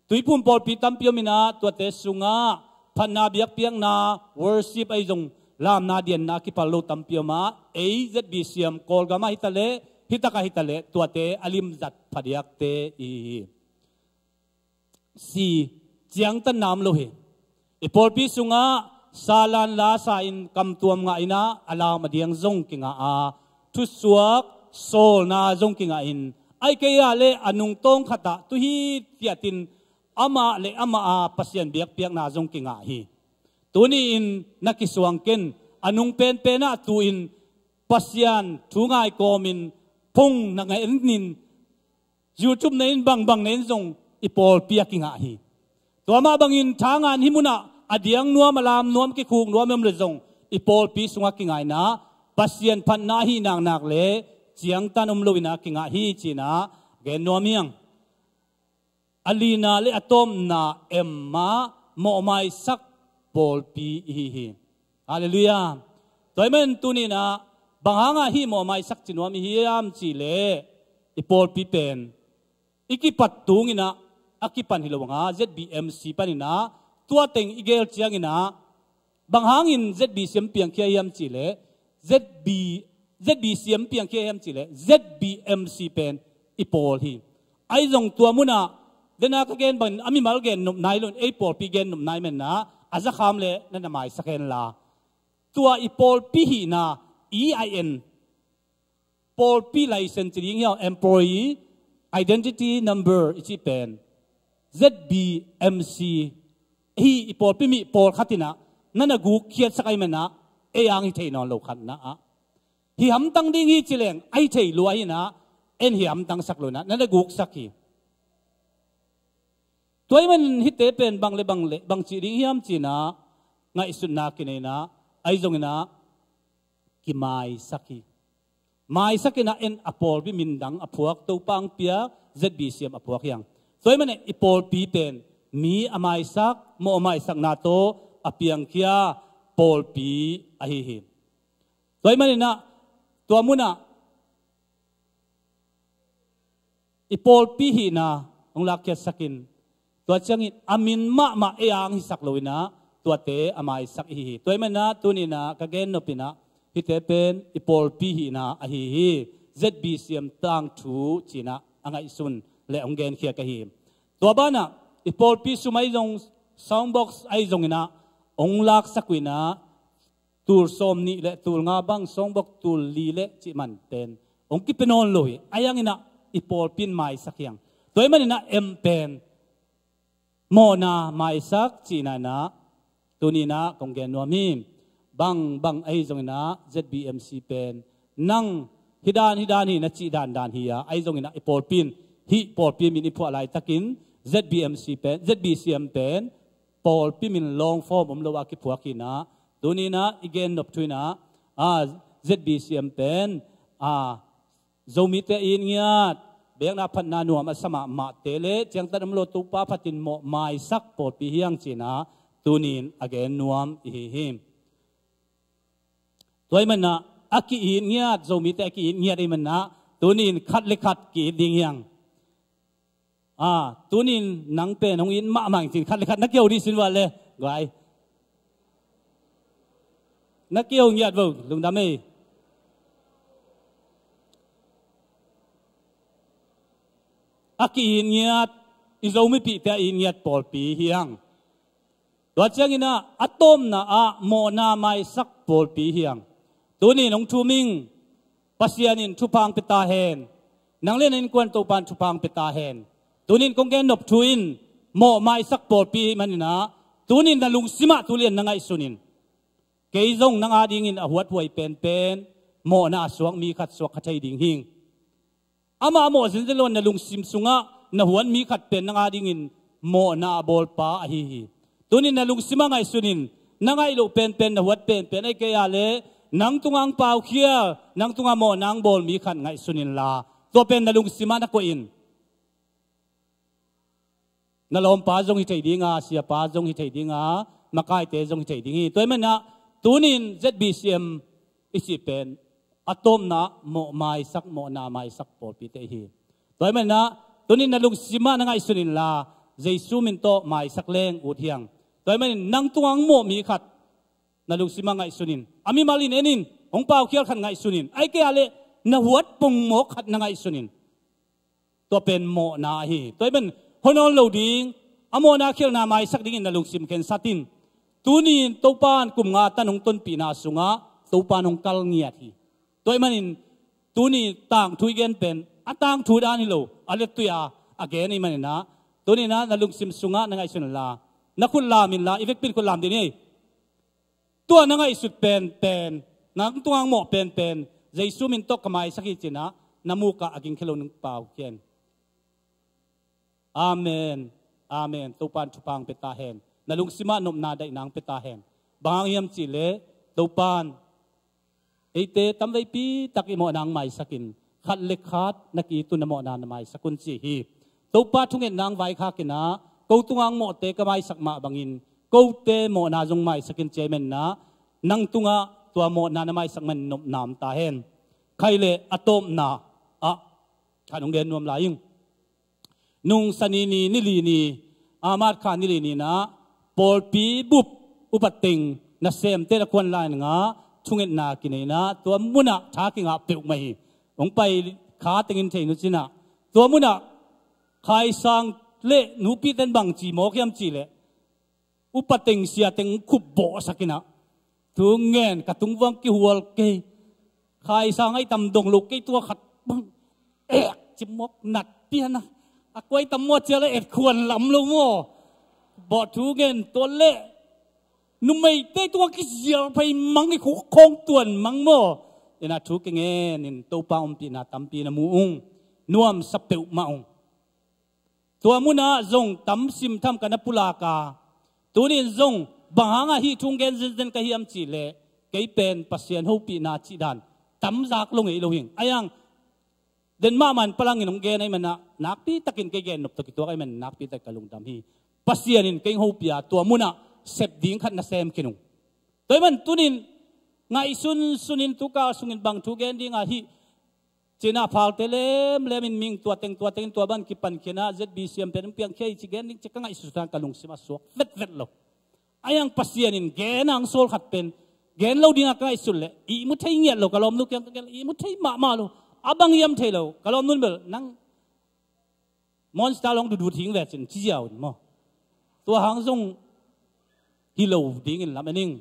Tuiphum pawlpi tampi om in ah, tuate sungah phatna biakpiakna, worship ahi zong lamna dianna kipal lo tampi om a, ei Z B C M Kawlgam ah hi taleh, hi takah hi taleh, tuate a limzat phadiakte i hi hi. C, ciangtanna om lo hi. I pawlpi sungah salan lasa in kamtuam ngah in ah, a lam a diang zong kingah a, thusuak sawlna zong kingah in, ahih kei a leh a nungtawng khatah tu hithiatin amah le amah a Pasian biakpiakna zong kingah hi. Tuni-in na kisuang ken, a nung penpen ah tu-in Pasian thu ngai kawmin phone na ngen in, YouTube na in, bangbang na in zong i pawlpi ah kingah hi. Tua mah bangin thangan hih munah a diang nuam, a lam nuam, kikhuk nuam i om leh zong, i pawlpi sungah kingah in ah, Pasian phatna ahih naknak le ciangtan om lo in ah kingah hi ci-in ah gen nuam hi hang. A lina le a tawpna M ah mawhmaisak pawlpi i hi hi. Halleluiah. Tua ahih manin tuni-in ah bang hangah hih mawhmaisak ci nuam i hiam cihleh, i pawlpi pen i kipat tung in ah a kipan hi lo hang a, Z B M C panin ah tua teng i gel ciangin ah, bang hangin Z B C M piangkhia hiam cih leh, Z B, Z B C M piangkhia hiam cih leh, Z B M C pen i pawl hi. Ahi zong tua munah, dena ka gen bangin a mimal gen nop nai lo in, ei pawlpi gen nop nai manin ah, a zakham leh na na maisak hen la. Tua i pawlpi hihna, E I N, pawlpi license ci ding hiam, employee identity number i cih pen, Z B M C hi. I pawlpi mi pawlkhat in ah na na guk khiatsak ahih manin ah, ei ang hi thei nawn lo khatna ah. Hi hamtang ding hi ci leng, a hi thei lua hi in ah, en hi hamtang sak lo in ah, na na guksak hi. Tua ahih manin hihte pen bang le bang le, bang cih ding hiam ci in ah, ngaihsutna kinei in ah, ahi zongin ah, kimaisak hi. Maisak in ah, en a pawlpi min dang a phuak, Topa hong piak, Z B C M a phuak hi hang. Tua ahih manin i pawlpi pen mi a maisak, mawh maisakna tawh a piangkhia pawlpi ahi hi. Tua ahih manin ah, tua munah i pawlpi hihna hong lakkhiatsak in, tua ciangin a min mahmah ei ang hisak lo in ah, tuate a maisak i hi hi. Tua ahih manin ah, tuni in ah ka gen nop in ah, hihte pen i pawlpi hihna ahi hi. Z B C M tangthu ci in ah a ngaihsun leh hong genkhia ka hi. Tua banah i pawlpi sum ahi zong, soundbox ahi zongin ah hong laksak uh in ah, tul sawmnih leh tul nga bang, sawngbox tul li leh cih man pen hong kipia nawn lo hi. Ahi hangin ah i pawlpi in maisak hi hang. Tua ahih manin ah M pen mawhna maisak cihna in ah, tuni in ah kong gen nuam hi. Bang bang ahi zongin ah, Z B M C pen nang hih dan hih dan hi na cih dandan hi a, ahi zongin ah i pawlpi in, hih pawlpi min i phuah laitakin, Z B M C pen, Z B C M pen pawlpi min long form om lo a kiphuak hi in ah, tuni in ah i gen nop thu in ah, a, Z B C M pen, a, Zomite it ngiat, biakna phatna nuam a sa mahmahte leh ciangtan om lo, Topa phatin mawh maisak pawlpi hi hang ci in ah, tuni in a gen nuam i hi hi. Tua ahih manin ah, a ki-it ngiat, Zomite a ki-it ngiat ahih manin ah, tuni in khat leh khat ki-it ding hi hang. A, tuni in nang pen hong it mahmah ing ci in khat leh khat na kiho dih sin ua leh, guai. Na kiho ngiat vo, lungdam ei. A ki-it ngiat, i Zomipihte a it ngiat pawlpi hi hang. Tua ciangin ah, a tawpna ah mawhna maisak pawlpi hi hang. Tuni in hong thum ing, Pasian in thupha hong pia ta hen. Nang leh na innkuan Topa in thupha hong pia ta hen. Tuni in kong gen nop thu in, mawh maisak pawlpi ahih manin ah, tuni in na lungsim ah tu lian na ngaihsun in. Kei zong nang adingin a huathuai penpen, mawhna a suak mi khat suak kha thei ding hi. Amah a mawh zenzen lo in, na lungsim sungah na huat mi khat pen nang adingin mawhna a bawlpa ahi hi. Tuni in na lungsim ah ngaihsun in, na ngaih loh penpen, na huat penpen, ahih kei a leh nang tungah hong paukhial, nang tungah mawhna hong bawl mi khat ngaihsun inla, tua pen na lungsim ah na koih in. Na lawmpa zong hi thei ding a, siapa zong hi thei ding a, makaite zong hi thei ding hi. Tua ahih manin ah, tuni in Z B C M i cih pen, a tawpna ah mawh maisak, mawhna maisak pawlpite i hi. Tua ahih manin ah, tuni in na lungsim ah na ngaihsun inla, Jesu min tawh maisak leng ut hi hang. Tua ahih manin nang tungah hong mawh mi khat na lungsim ah ngaihsun in. A mimal in en in, hong paukhial khat ngaihsun in. Ahih kei a leh na huat pongmawk khat na ngaihsun in. Tua pen mawhna ahi. Tua ahih manin hon nawn lo ding, a mawhna khialhna maisak dingin na lungsim khensat in. Tuni in Topa in kum nga tan hong tonpihna sungah Topa in hong kal ngiat hi. Tua ahih manin tuni tangthu i gen pen, a tangthu dan hi lo, a lettui a, a gen ahih manin ah, tuni in ah na lungsim sungah na ngaihsun inla, na khut lam inla, i vekpi in khut lam dih ni. Tua na ngaihsut penpen, nang tungah hong mawh penpen, Jesu min tawh ka maisak hi ci in ah, na muk ah a gingkhia lo nung pau khin. Amen. Amen. Topa in thupha hong pia ta hen. Na lungsim ah nopna daihna hong pia ta hen. Bang hang hiam cih leh, Topa in eite tamveipi tak i mawhna hong maisak in, khat leh khat na ki-it un, na mawhna na maisak un ci hi. Topa thungetna hong vaikhak in ah, ko tungah hong mawhte ka maisak mah bangin, kote mawhna zong maisak in ci ahih manin ah, nang tungah tua mawhna na maisak man nopna om ta hen. Khai leh a tawpna ah, khat hong gen nuam lai ing. nung Sani ni, ni li ni, Amat kha ni li ni-in ah pawlpi bup upa teng nasemte na khuan lai-in ah thungetna kinei-in ah tua munah tha kingah peuhmah hi. Hong pai kha tengin thei nu cin ah, tua munah Khai Sang le nupite in bang ci mawk hiam cih leh, upa teng sia teng khup bawhsak in ah, thu ngen ka tungvang kihual kei, Khai Sang ahi tam dong lo kei, tua khat bang ek ci mawk nat pian a, a kua ahi tam maw ci-a leh et khuan lam lo maw. Bawh thu ngen, tua leh numeite tungah kizial phei mang, i khuk khawng tuan mang maw. In ah thu kingenin Topa ompihna tampi na mu ung, nuamsa peuhmah ung. Tua munah zong tam sim tham ka na pulak a, tuni-in zong bang hangah hih thu hong gen zenzen ka hiam cih leh, kei pen Pasian hopihna cih dan tam zak lo ngei lo hi ing. Ahi hang den mahmah in palangin hong gen ahih manin ah, nakpi takin kei gen nop tawh kituak ahih manin nakpi tak ka lungdam hi. Pasian in kei hong hopih a, tua munah sep ding khat na sem khin ung. Tua ahih manin tuni-in ngaihsun sunin, tu kal sungin bang thu gen ding a hih, ci-in ah phalte lemlem in ming tua teng tua teng in tua bang kipan khin ah, Z B C M pen hong piangkhia hi ci gen ding ci ka ngaihsun a, ka lungsim ah suak vetvet lo. Ahi hang Pasian in gen a hong sawl khat pen gen lo ding a ka ngaihsun leh ihmu thei ngiat lo, ka lawmnu kiang ka gen leh ihmu thei mahmah lo. A bang hiam thei lo, ka lawmnu in bel nang Monster hong dudut hing ve cin ci ziau in maw. Tua hang zong hi lo dingin lam en ing.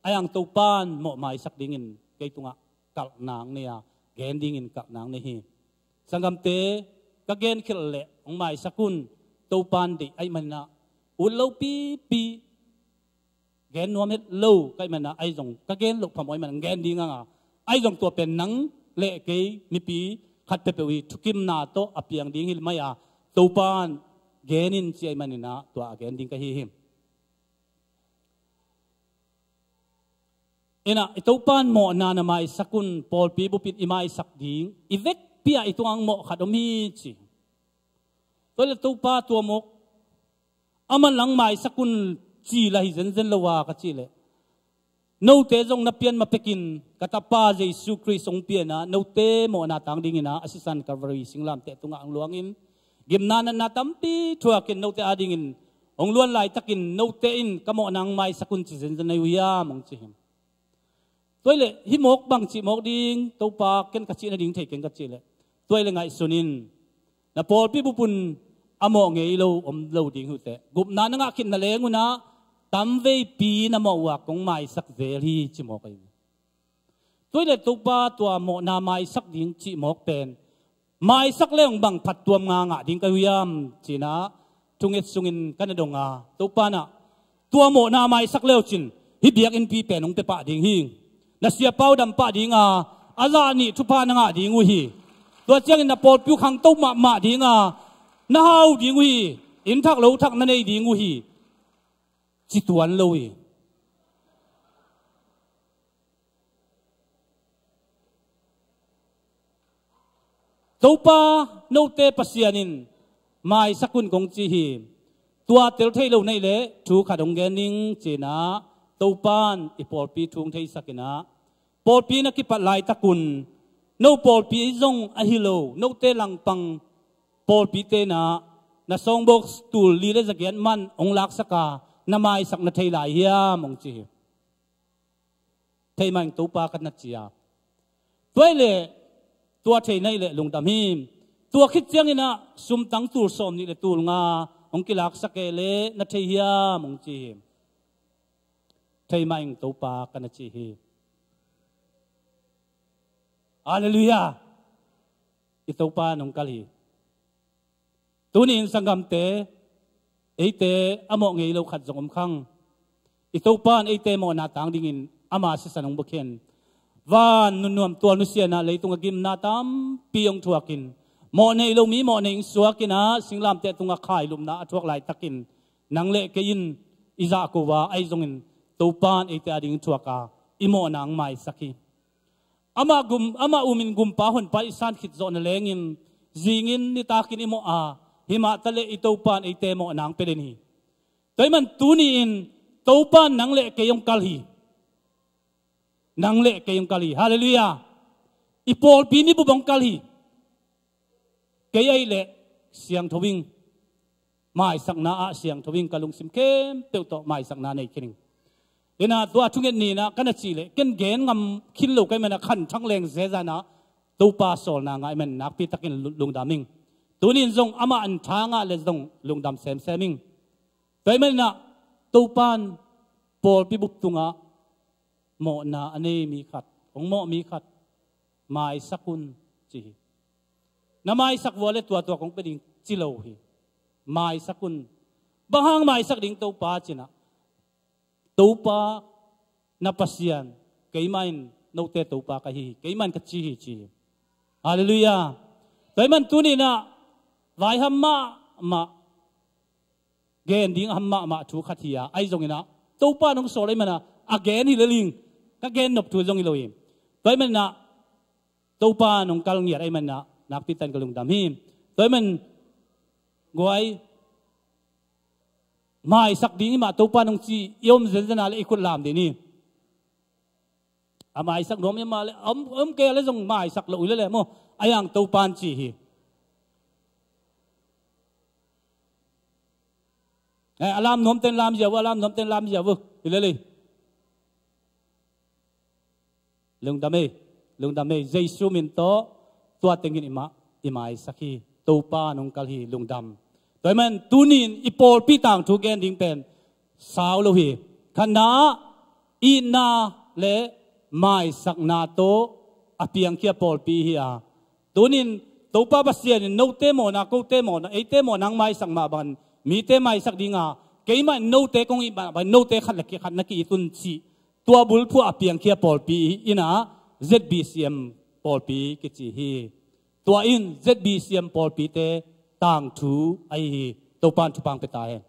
Ahi hang Topa in mawh maisak dingin kei tungah kalhna hong nei a, gen dingin kalhna hong nei hi. Sanggamte, ka gen khialh leh hong maisak un. Topa in deih ahih manin ah ut lopipi, gen nuam het lo ka hih manin ah, ahi zong ka gen loh phamawh ahih manin gen ding hang a, ahi zong tua pen nang leh kei mipi khat peuhpeuh i thukimna tawh a piang ding hi mai a, Topa in gen in ci ahih manin ah tua a gen ding ka hi hi. In ah, i Topa in mawhna na maisak un, pawlpi bup in i maisak ding, i vekpi ah i tungah mawh khat om hi ci. Tua leh Topa, tua mawk a man lang maisak un ci lah hi zenzen lo a ka cih leh, note zong na pian ma pekin ka Tapa Jesu Khrist hong pia-in ah, note mawhna tang dingin ah a sisan Calvary singlamteh tungah hong luangin, gimna natna tampi thuakin note adingin hong luan laitakin note in ka mawhna hong maisak un ci zenzen na hi uh hiam hong ci hi. Tua hi leh hih mawk bang cih mawk ding, Topa, ken ka cih nading thei keng ka cih leh, tua hi leh ngaihsun in, na pawlpi bup un a mawh ngei lo om lo ding hi uh teh. Gupna na ngah khit na leng un ah tamveipi na mawh uh a kong maisak zel hi ci mawk ahi. Tua hi leh Topa, tua mawhna maisak ding cih mawk pen maisak leng bang phattuam nga ngah ding ka hi uh hiam ci-in ah thunget sungin ka na dong a, Topa in ah, tua mawhna maisak le uh cin hih biakinnpi pen hong pia pah ding hi. Na siapa uh dam pah ding a, a zah nih thupha na ngah ding uh hi. Tua ciangin na pawlpi uh khangto mahmah ding a, na hau ding uh hi. Inn thak lo thak na nei ding uh hi, ci tuan lo hi. Topa, note Pasian in maisak un kong ci hi. Tua tel thei lo na hih leh thu khat hong gen ning ci-in ah, Topa in i pawlpi thu hong theisak in ah, pawlpi na kipat laitak un no pawlpi zong ahi lo, note langpang pawlpite in ah na songbox tul li le za giat man hong laksak a, na maisak na thei lai hiam hong ci hi. Thei mah ing Topa, ka na ci a. Tua hi leh, tua thei na hih leh lungdam hi. Tua khit ciangin ah sumtang tul sawmnih le tul nga hong kilaksak e leh na thei hiam hong ci hi. Thei mah ing Topa, ka na ci hi. Halleluiah. I Topa in hong kal hi. Tuni-in sanggamte, eite a mawh ngei lo khat zong om khang. I Topa in eite mawhna tang dingin ama sisan hong bukhen. Van nunnuam tual nusia-in ah leitung a gimna tampi hong thuakin, mawh nei lo mi mawh nei hong suakin ah, singlamteh tungah khailupna a thuak laitakin, nang le kei in i zahko a, ahi zongin Topa in eite ading thuak a, i mawhna hong maisak hi. Amah gum, amah umin gumpa honpa i san khit zawh na lengin, zingin nitakin i mawh a, himah taleh i Topa in eite mawhna hong pia den hi. Tua ahih man tuni-in Topa in nang le kei hong kal hi. Nang le kei hong kal hi. Halleluiah. I pawlpi mi bup hong kal hi. Kei ahih leh siangtho ing. maisakna ah siangtho ing, ka lungsim khempeuh tawh maisakna nei khin ing. Ina tua thunget ni-in ah ka na cih leh ken gen ngam khin lo ka hih manin ah khanthang leng zezan ah Topa sawlna ngah ahih manin nakpi takin lu-, lungdam ing. Tuni-in zong amah in tha ngah leh zong lungdam semsem ing. Tua ahih manin ah Topa in pawlpi bup tungah mawhna a nei mi khat, hong mawh mi khat maisak un ci hi. Na maisak vua leh tua tua kong pia ding ci lo hi. Maisak un. Bang hang maisak ding Topa ci-in ah, Topa na Pasian, keimah in note Topa ka hi hi, keimah in ka ci hi ci hi. Halleluiah. Tua ahih manin tuni-in ah vaiham mahmah, gen ding a ham mahmah thu khat hi a, ahi zongin ah Topa in hong sawl ahih manin ah a gen hi lel ing, ka gen nop thu zong hi lo hi. Tua ahih manin ah Topa in hong kal ngiat ahih manin ah nakpi takin ka lungdam hi. Tua ahih manin guai, maisak ding i hih mah Topa in hong ci i om zenzen a leh i khut lam dih ni. A maisak nuam i hih mah leh, a om, a om kei a leh zong maisak lo hi lel e maw. A hiang Topa in ci hi. Eh, a lam nuamte'n lam ziau uh, a lam nuamte'n lam ziau uh hi lel hi. Lungdam ei, lungdam ei. Jesu min tawh tua tengin i mah, i maisak hi. Topa in hong kal hi, lungdam. Tua ahih manin tuni-in i pawlpi tangthu gen ding pen sau lo hi. Khatna, itna leh maisakna tawh a piangkhia pawlpi hi a, tuni-in Topa Pasian in note mawhna, kote mawhna, eite mawhna hong maisak mah bangin mite maisak ding a, keimah in note kong it mah bangin note khat leh khat na ki-it un cih, tua bulphuh a piangkhia pawlpi in ah Z B C M pawlpi kici hi. Tua in Z B C M pawlpite tangthu ahi hi. Topa in thupha hong pia ta hen.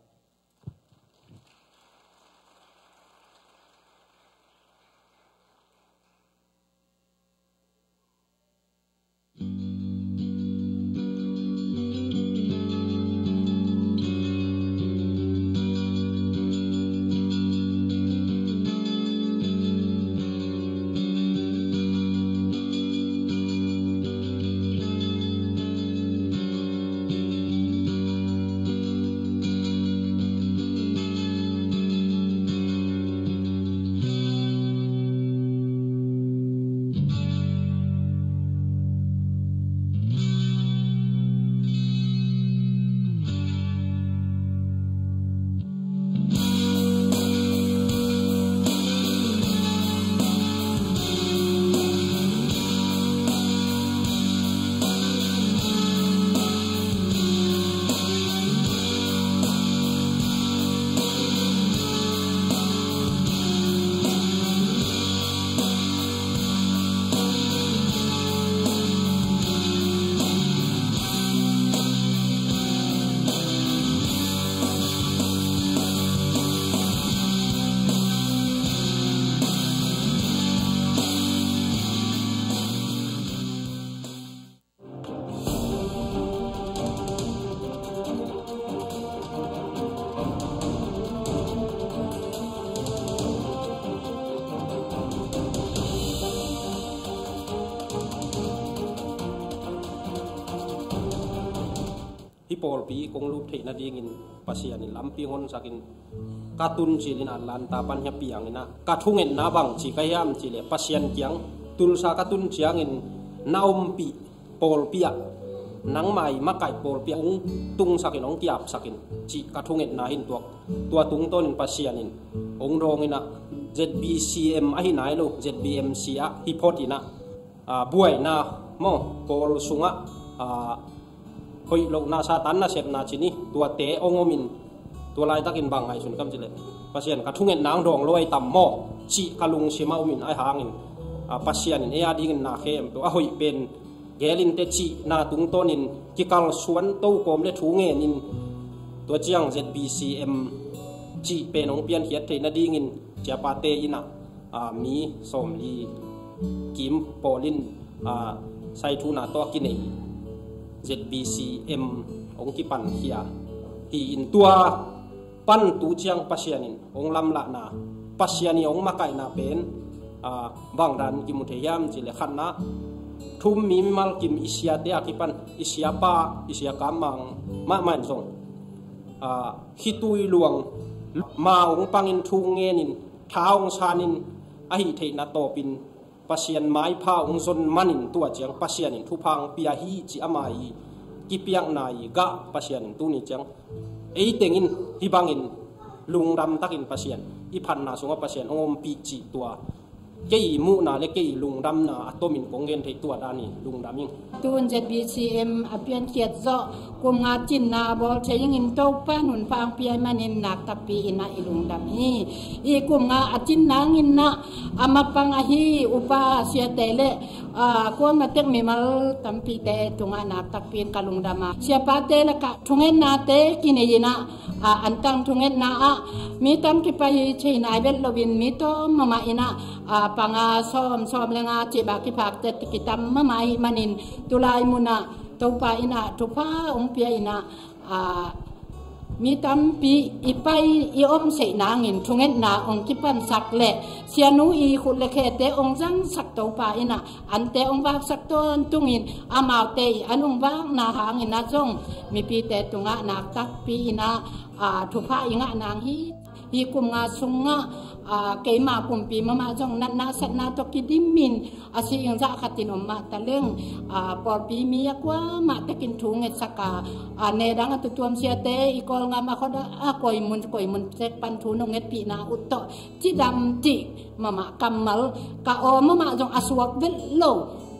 Hih pawlpi kong lut theih nadingin Pasian in lampi hong honsak in, ka tun cilin Atlanta pan hiah piang in ah, ka thungetna bang ci ka hiam cih leh, Pasian kiang Tulsa ka tun ciangin na ompih pawlpi ah, nangmah i makaih pawlpi ah hong tungsak in, hong kiapsak in cih ka thungetna hi in, tua, tua tungtawnin Pasian in hong dawng in ah, Z B C M ahi nai lo, Z B M C ah hi phot in ah, aa, buaina maw, pawl sungah, aa, hoih lohna, Satan nasepna ci ni, tuate hong om in, tua laitakin bang ngaihsun ka hiam cih leh, Pasian, ka thungetna hong dawng lo ahi tam maw cih ka lungsim ah om in, ahi hangin, aa, Pasian in ei adingin na khempeuh a hoih pen geel in teh cihna tungtawnin kikalsuan to kawm leh thu ngen in, tua ciang Z B C M cih pen hong piankhiat theih nadingin ciapate in ah, aa, mi sawmli kim pawl in, aa, saithuna tawh a kinei Z B C M hong kipankhia hi in, tua pan tu ciang Pasian in hong lamlahna, Pasian in hong makaihna pen, aa, bang dan kimu thei hiam cih leh, khatna, thum mi mimal kim i siate a kipan, i siapa, i sia Kam Mang mahmah in zong Aa, khitui luang, ma hong pangin thu ngenin, tha hong sanin, a hih theihna tawpin Pasian maipha hong zon manin tua ciang Pasian in thupha hong pia hi ci ama i kipiakna i gah Pasian in tuni ciang ei tengin hih bangin lungdam takin Pasian i phatna sungah Pasian hong ompih cih tua kei muhna le kei lungdamna a tomin kong gen thei tua dan i lungdam ing. Tun Z B C M a piankhiat zawh kum nga cinna a bawl thei ingin Topa nunpha hong pia i manin nak takpi inah i lungdam hi. I kum nga a cinna nginna a mapang ahi upa siate le, aa, kuamatek mimal tampite tungah nak takpi in ka lungdam a, siapate le ka thungetnate kinei inah, aa, antang thungetna ah mi tam kipai thei nai vet loin mi tawm mahmah inah, aa, panga sawm, sawm le nga cih bak kiphakte kitam mahmah ahih manin tulai munah Topa inah thupha hong pia inah, aa, mi tampi i pai i om seih nangin thungetna hong kipansak le sianu i khut le khete hong zangsak Topa inah ante hong vaksak tawntungin amaute i an hong vakna hangin ah zong mipite tungah nak takpi inah, aa, thupha i ngah nang hi. Hih kum nga sungah, aa, keima kumpi mahmah zong natna satna tawh kidimin a si ing zah khatin om mah ta leng, aa, pawlpi mi a kuamah tekin thu ngetsak a, aa, nedang a tutuam siate i Kawlgam a khot a, a koimun koimun tek pan thu nong ngetpihna uh tawh cidam cih mahmah kammal ka aw mahmah zong a suak vet lo,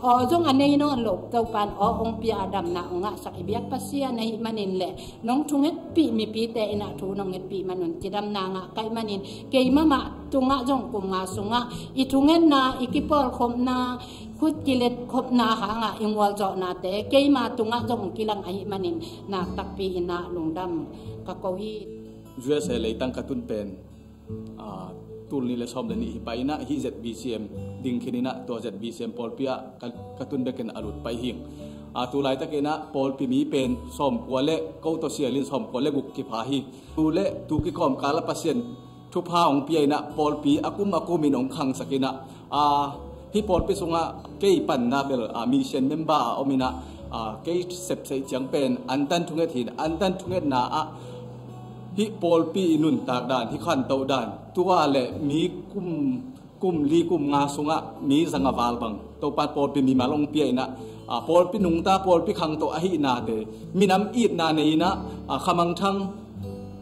aw zong a nei nawn lo Topan aw hong pia a damna hong ngahsak i biak Pasian ahih manin le nong thungetpih mipite inah thu nong ngetpih manun cidamna ngah kaih manin kei mahmah tungah zong kum nga sungah i thungetna i kipawlkhopna khut kiletkhopna hangah i ngualzawhnate keima tungah zong kilang ahih manin nak takpi inah lungdam ka ko hi. U S A leitang ka tun pen, aa, tul nih le sawm le nih hi pai inah hih Z B C M ding khin inah tua Z B C M pawlpi ah ka, ka tun bekin a lut pai hi. Aa, tu laitak inah pawlpi mi pen sawmkua le ko tawh sialin sawmkua le guk kipha hi. Tu le tu kikawmkal ah Pasian thupha hong pia inah pawlpi a kum a kumin hong khangsak inah, aa, hih pawlpi sungah kei panna bel, aa, mission member a om inah, aa, kei sepseih ciang pen antan thunget hin antan thungetna ah hih pawlpi i nuntak dan, hih khantoh dan, tua le mi kum, kum li kum nga sungah mi zanga val bang Topan pawlpi mimal hong pia inah, aa, pawlpi nungta pawlpi khangto ahihnate minam itna nei inah, aa, khamangthang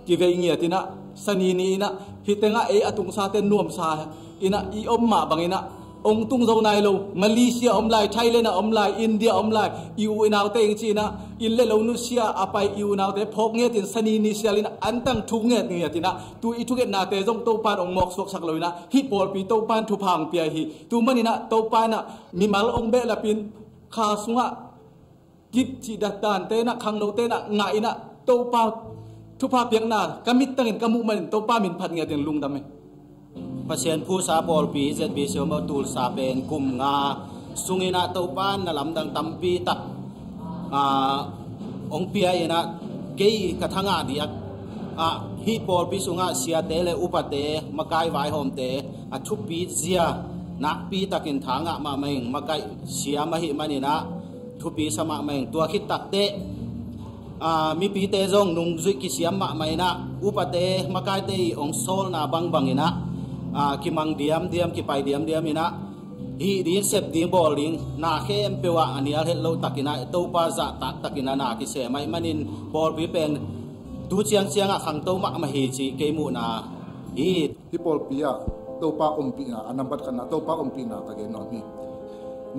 kivei ngiat inah sani ni inah hih tengah ei a tungsate nuamsa inah i om mah bang inah hong tung zo nai lo. Malaysia om lai, Thailand a om lai, India om lai, i u i naute ing ci inah inn le lo nusia a pai i u naute phawk ngiatin sani ni sial inah antang thu nget ngiat inah tu i thungetnate zong Topan hong mawk suaksak lo inah hih pawlpi Topan thupha hong pia hi. Tu man inah Topan ah mimal hong behlapin kha sungah kip cih dat dante inah khangnote inah ngah inah Topa thupha piakna ka mittangin ka muh manin Topa min phat ngiatin lungdam hi. Pasian phusa pawlpi Z B C M a tulsa pen kum nga sung inah Topa na lamdang tampi tak, aa, hong pia inah kei ka thangah diak, aa, hih pawlpi sungah siate le upate makai vaihawmte a thupi zia nakpi takin thangah mahmah ing. Makai siam ahih man inah thupi sa mahmah ing. Tua khit takteh, aa, mipite zong nungzuih kisiam mahmah inah upate makaite i hong sawlna bangbang inah, aa, kimang diamdiam kipai diamdiam inah hih ding sep ding bawl ding na khempeuh ah a nial het loh tak inah Topa zahtak tak inah na kisem ahih manin pawlpi pen tu ciangciangah khangto mahmah hi cih kei muhna hi. Hih pawlpi ah Topa ompihna a nambat khatna Topa ompihna ka gen nuam hi.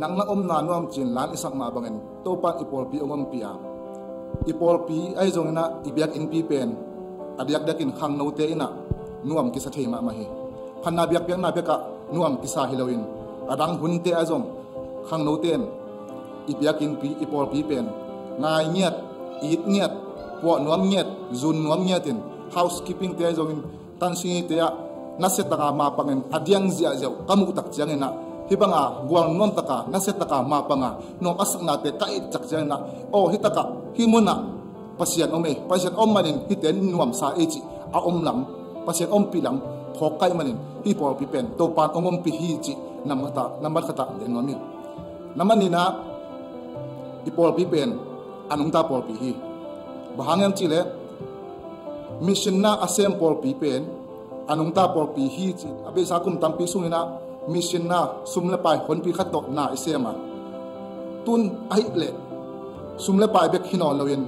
Nang na omna nuam cin lan i sak mah bangin Topa in i pawlpi hong ompih a, i pawlpi ahi zong inah i biakinnpi pen a diakdiakin khangnote inah nuam kisa thei mahmah hi. Phatna biakpiakna bekah nuam kisa hi loin a dang hunte ahi zong khangnote in i biakinnpi i pawlpi pen ngai ngiat, it ngiat, puah nuam ngiat, zun nuam ngiatin housekeeping te ahi zongin tansingite ah nasiataka mapangin a diang ziahziah uh ka muhtak cianginah hih banga gual nuamtaka nasiataka mapanga nuam a saknate ka ittak cianginah aw hih takah hih munah Pasian om ei, Pasian om manin hihte nuamsa ei cih a om lam, Pasian ompih lam phawk kaih manin hih pawlpi pen Topan hong ompih hi cih nambat khatah, nambat khatah gen nuam hi. Nambat nihna i pawlpi pen a nungta pawlpi hi. Bang hang hiam cihleh Mission na a sem pawlpi pen a nungta pawlpi hi ci. A beisa kum tampi sungin ah mission na sum le pai honpi khat tawh na i sem a, tun ahih leh sum le pai bek hi nawn loin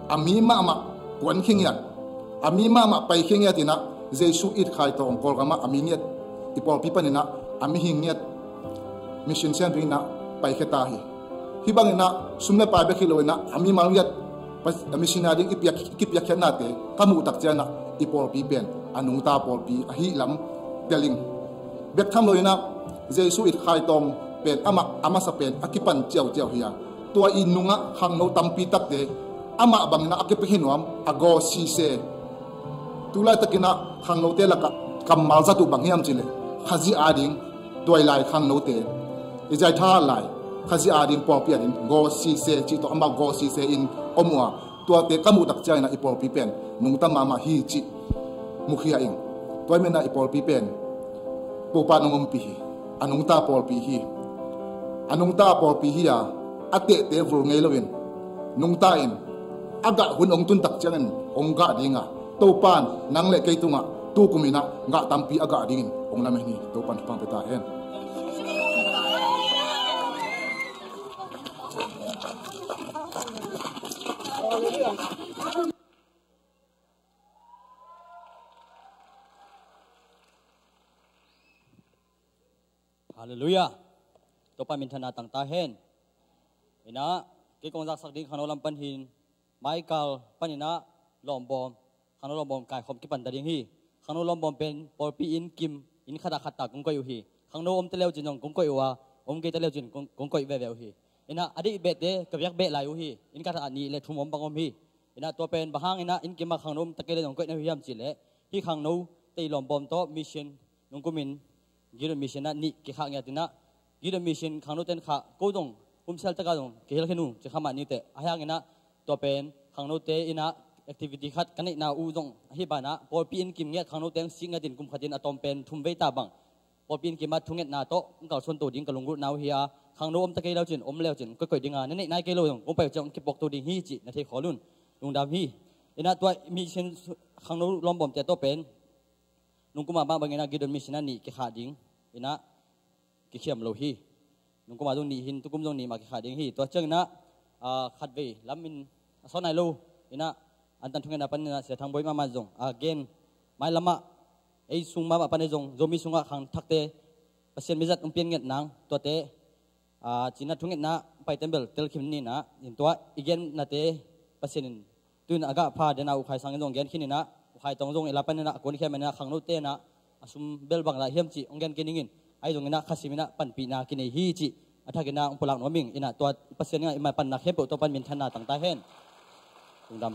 a mi mahmah kuan khingiat, a mi mahmah pai khingiat in ah Jesu it khai tawh hong Kawlgam ah a mi ngiat i pawlpi panin ah a mihing ngiat mission siam dingin ah paikhia ta hi. Hih bangin ah sum le pai bek hi loin ah a mimal ngiat pa-, a mission a ding i piak, i kipiakkhiatnate ka muh tak ciangin ah i pawlpi pen a nungta pawlpi ahih lam tel ing. Bek tham loin ah Jesu it khai tawh pen amah a masa pen a kipan ciauciau hi a, tua i nungah khangno tampi takte amah bangin ah a kipia hi nuam a gaw sise. Tulaitakin ah khangnote lakah kammal zat uh bang hiam cih leh Khazih ading tuailai khangnote, i zaitha lai Khazih ading pawlpi ading gaw sise cih tawh amau gaw sise in om uh a, tuate ka muh tak ciangin ah i pawlpi pen nungta mahmah hi cih mukhia ing. Tua ahih manin ah i pawlpi pen Topa nong ompih hi. A nungta pawlpi hi. A nungta pawlpi hi a, a tehte vul ngei loin nungta in a gah hun hong tun tak ciangin hong gah ding a, Topa in nang le kei tungah tukum in ah gah tampi a gah dingin hong lamen hi. Topa in thupha pia ta hen. Halleluiah. Topa minthanna tang ta hen. In ah kei kong zaksak ding khangno lam pan hin, Michael panin ah lawmbawm, khangno lawmbawm kaikhawm kipan ta ding hi. Khangno lawmbawm pen pawlpi inn kim, inn khatah khatah kong koih uh hi. Khangno om ta le uh cin zong kong koih uh a, om kei ta le uh cin kong, kong koih veve uh hi. In ah a deih behte ka biak beh lai uh hi. Inn khatah nih le thum om bang om hi. In ah tua pen bang hangin ah inn kim ah khangno om ta kei le zong koih na uh hiam cih leh, hih khangnote i lawmbawm tawh mission nungkumin Gideon Mission ah nih kikhah ngiat in ah, Gideon Mission khangnote in khah, ko zong kumsel tak a zong kihel khin uh ci kha mah ni teh. Ahi hangin ah tua pen khangnote in ah activity khat ka neihna uh zong ahi banah pawlpi inn kim ngiat khangnote in sik ngiat in kum khat in a tawm pen thum vei ta bang pawlpi inn kim ah thungetna tawh hong kalsuan to ding ka lunggulhna uh hi a, khangno om ta kei le uh cin, om le uh cin koikoih ding a, na neih nai kei le uh zong kong pai uh ciang hong kipuak to ding hi cih na thei khawl un. Lungdam hi. In ah tua mission su-, khangno lawmbawmte tawh pen nungkum ah mah bangin ah Gideon Mission ah nih kikhah ding in ah kikhiam lo hi. Nungkum ah zong nih hi in, tukum zong nih mah kikhah ding hi. Tua ciangin ah, ah, khatvei lam in a sawt nai lo in ah, antan thungetna panin ah Sia Thang Bawi mahmah zong a gen, mailam ah ei sung mahmah pan ei zong Zomi sungah khangthakte Pasian mizat hong pian ngiat nang tuate, ah, cina thungetna paite in bel telkhin ni in ah, in tua i gennate Pasian in tu in a gah pha den a, U Khai Sang in zong gen khin in ah, U Khai Tawng zong i la pan in ah a kuankhia man in ah khangnote in ah a sum bel bang lai hiam cih hong gen kei ning in, ahi zongin ah Kha Simin ah panpihna kinei hi cih a thakin ah hong pulak nuam ing. In ah tua Pasian in ah i maipanna khempeuh Topa in minthanna tang ta hen. Lungdam.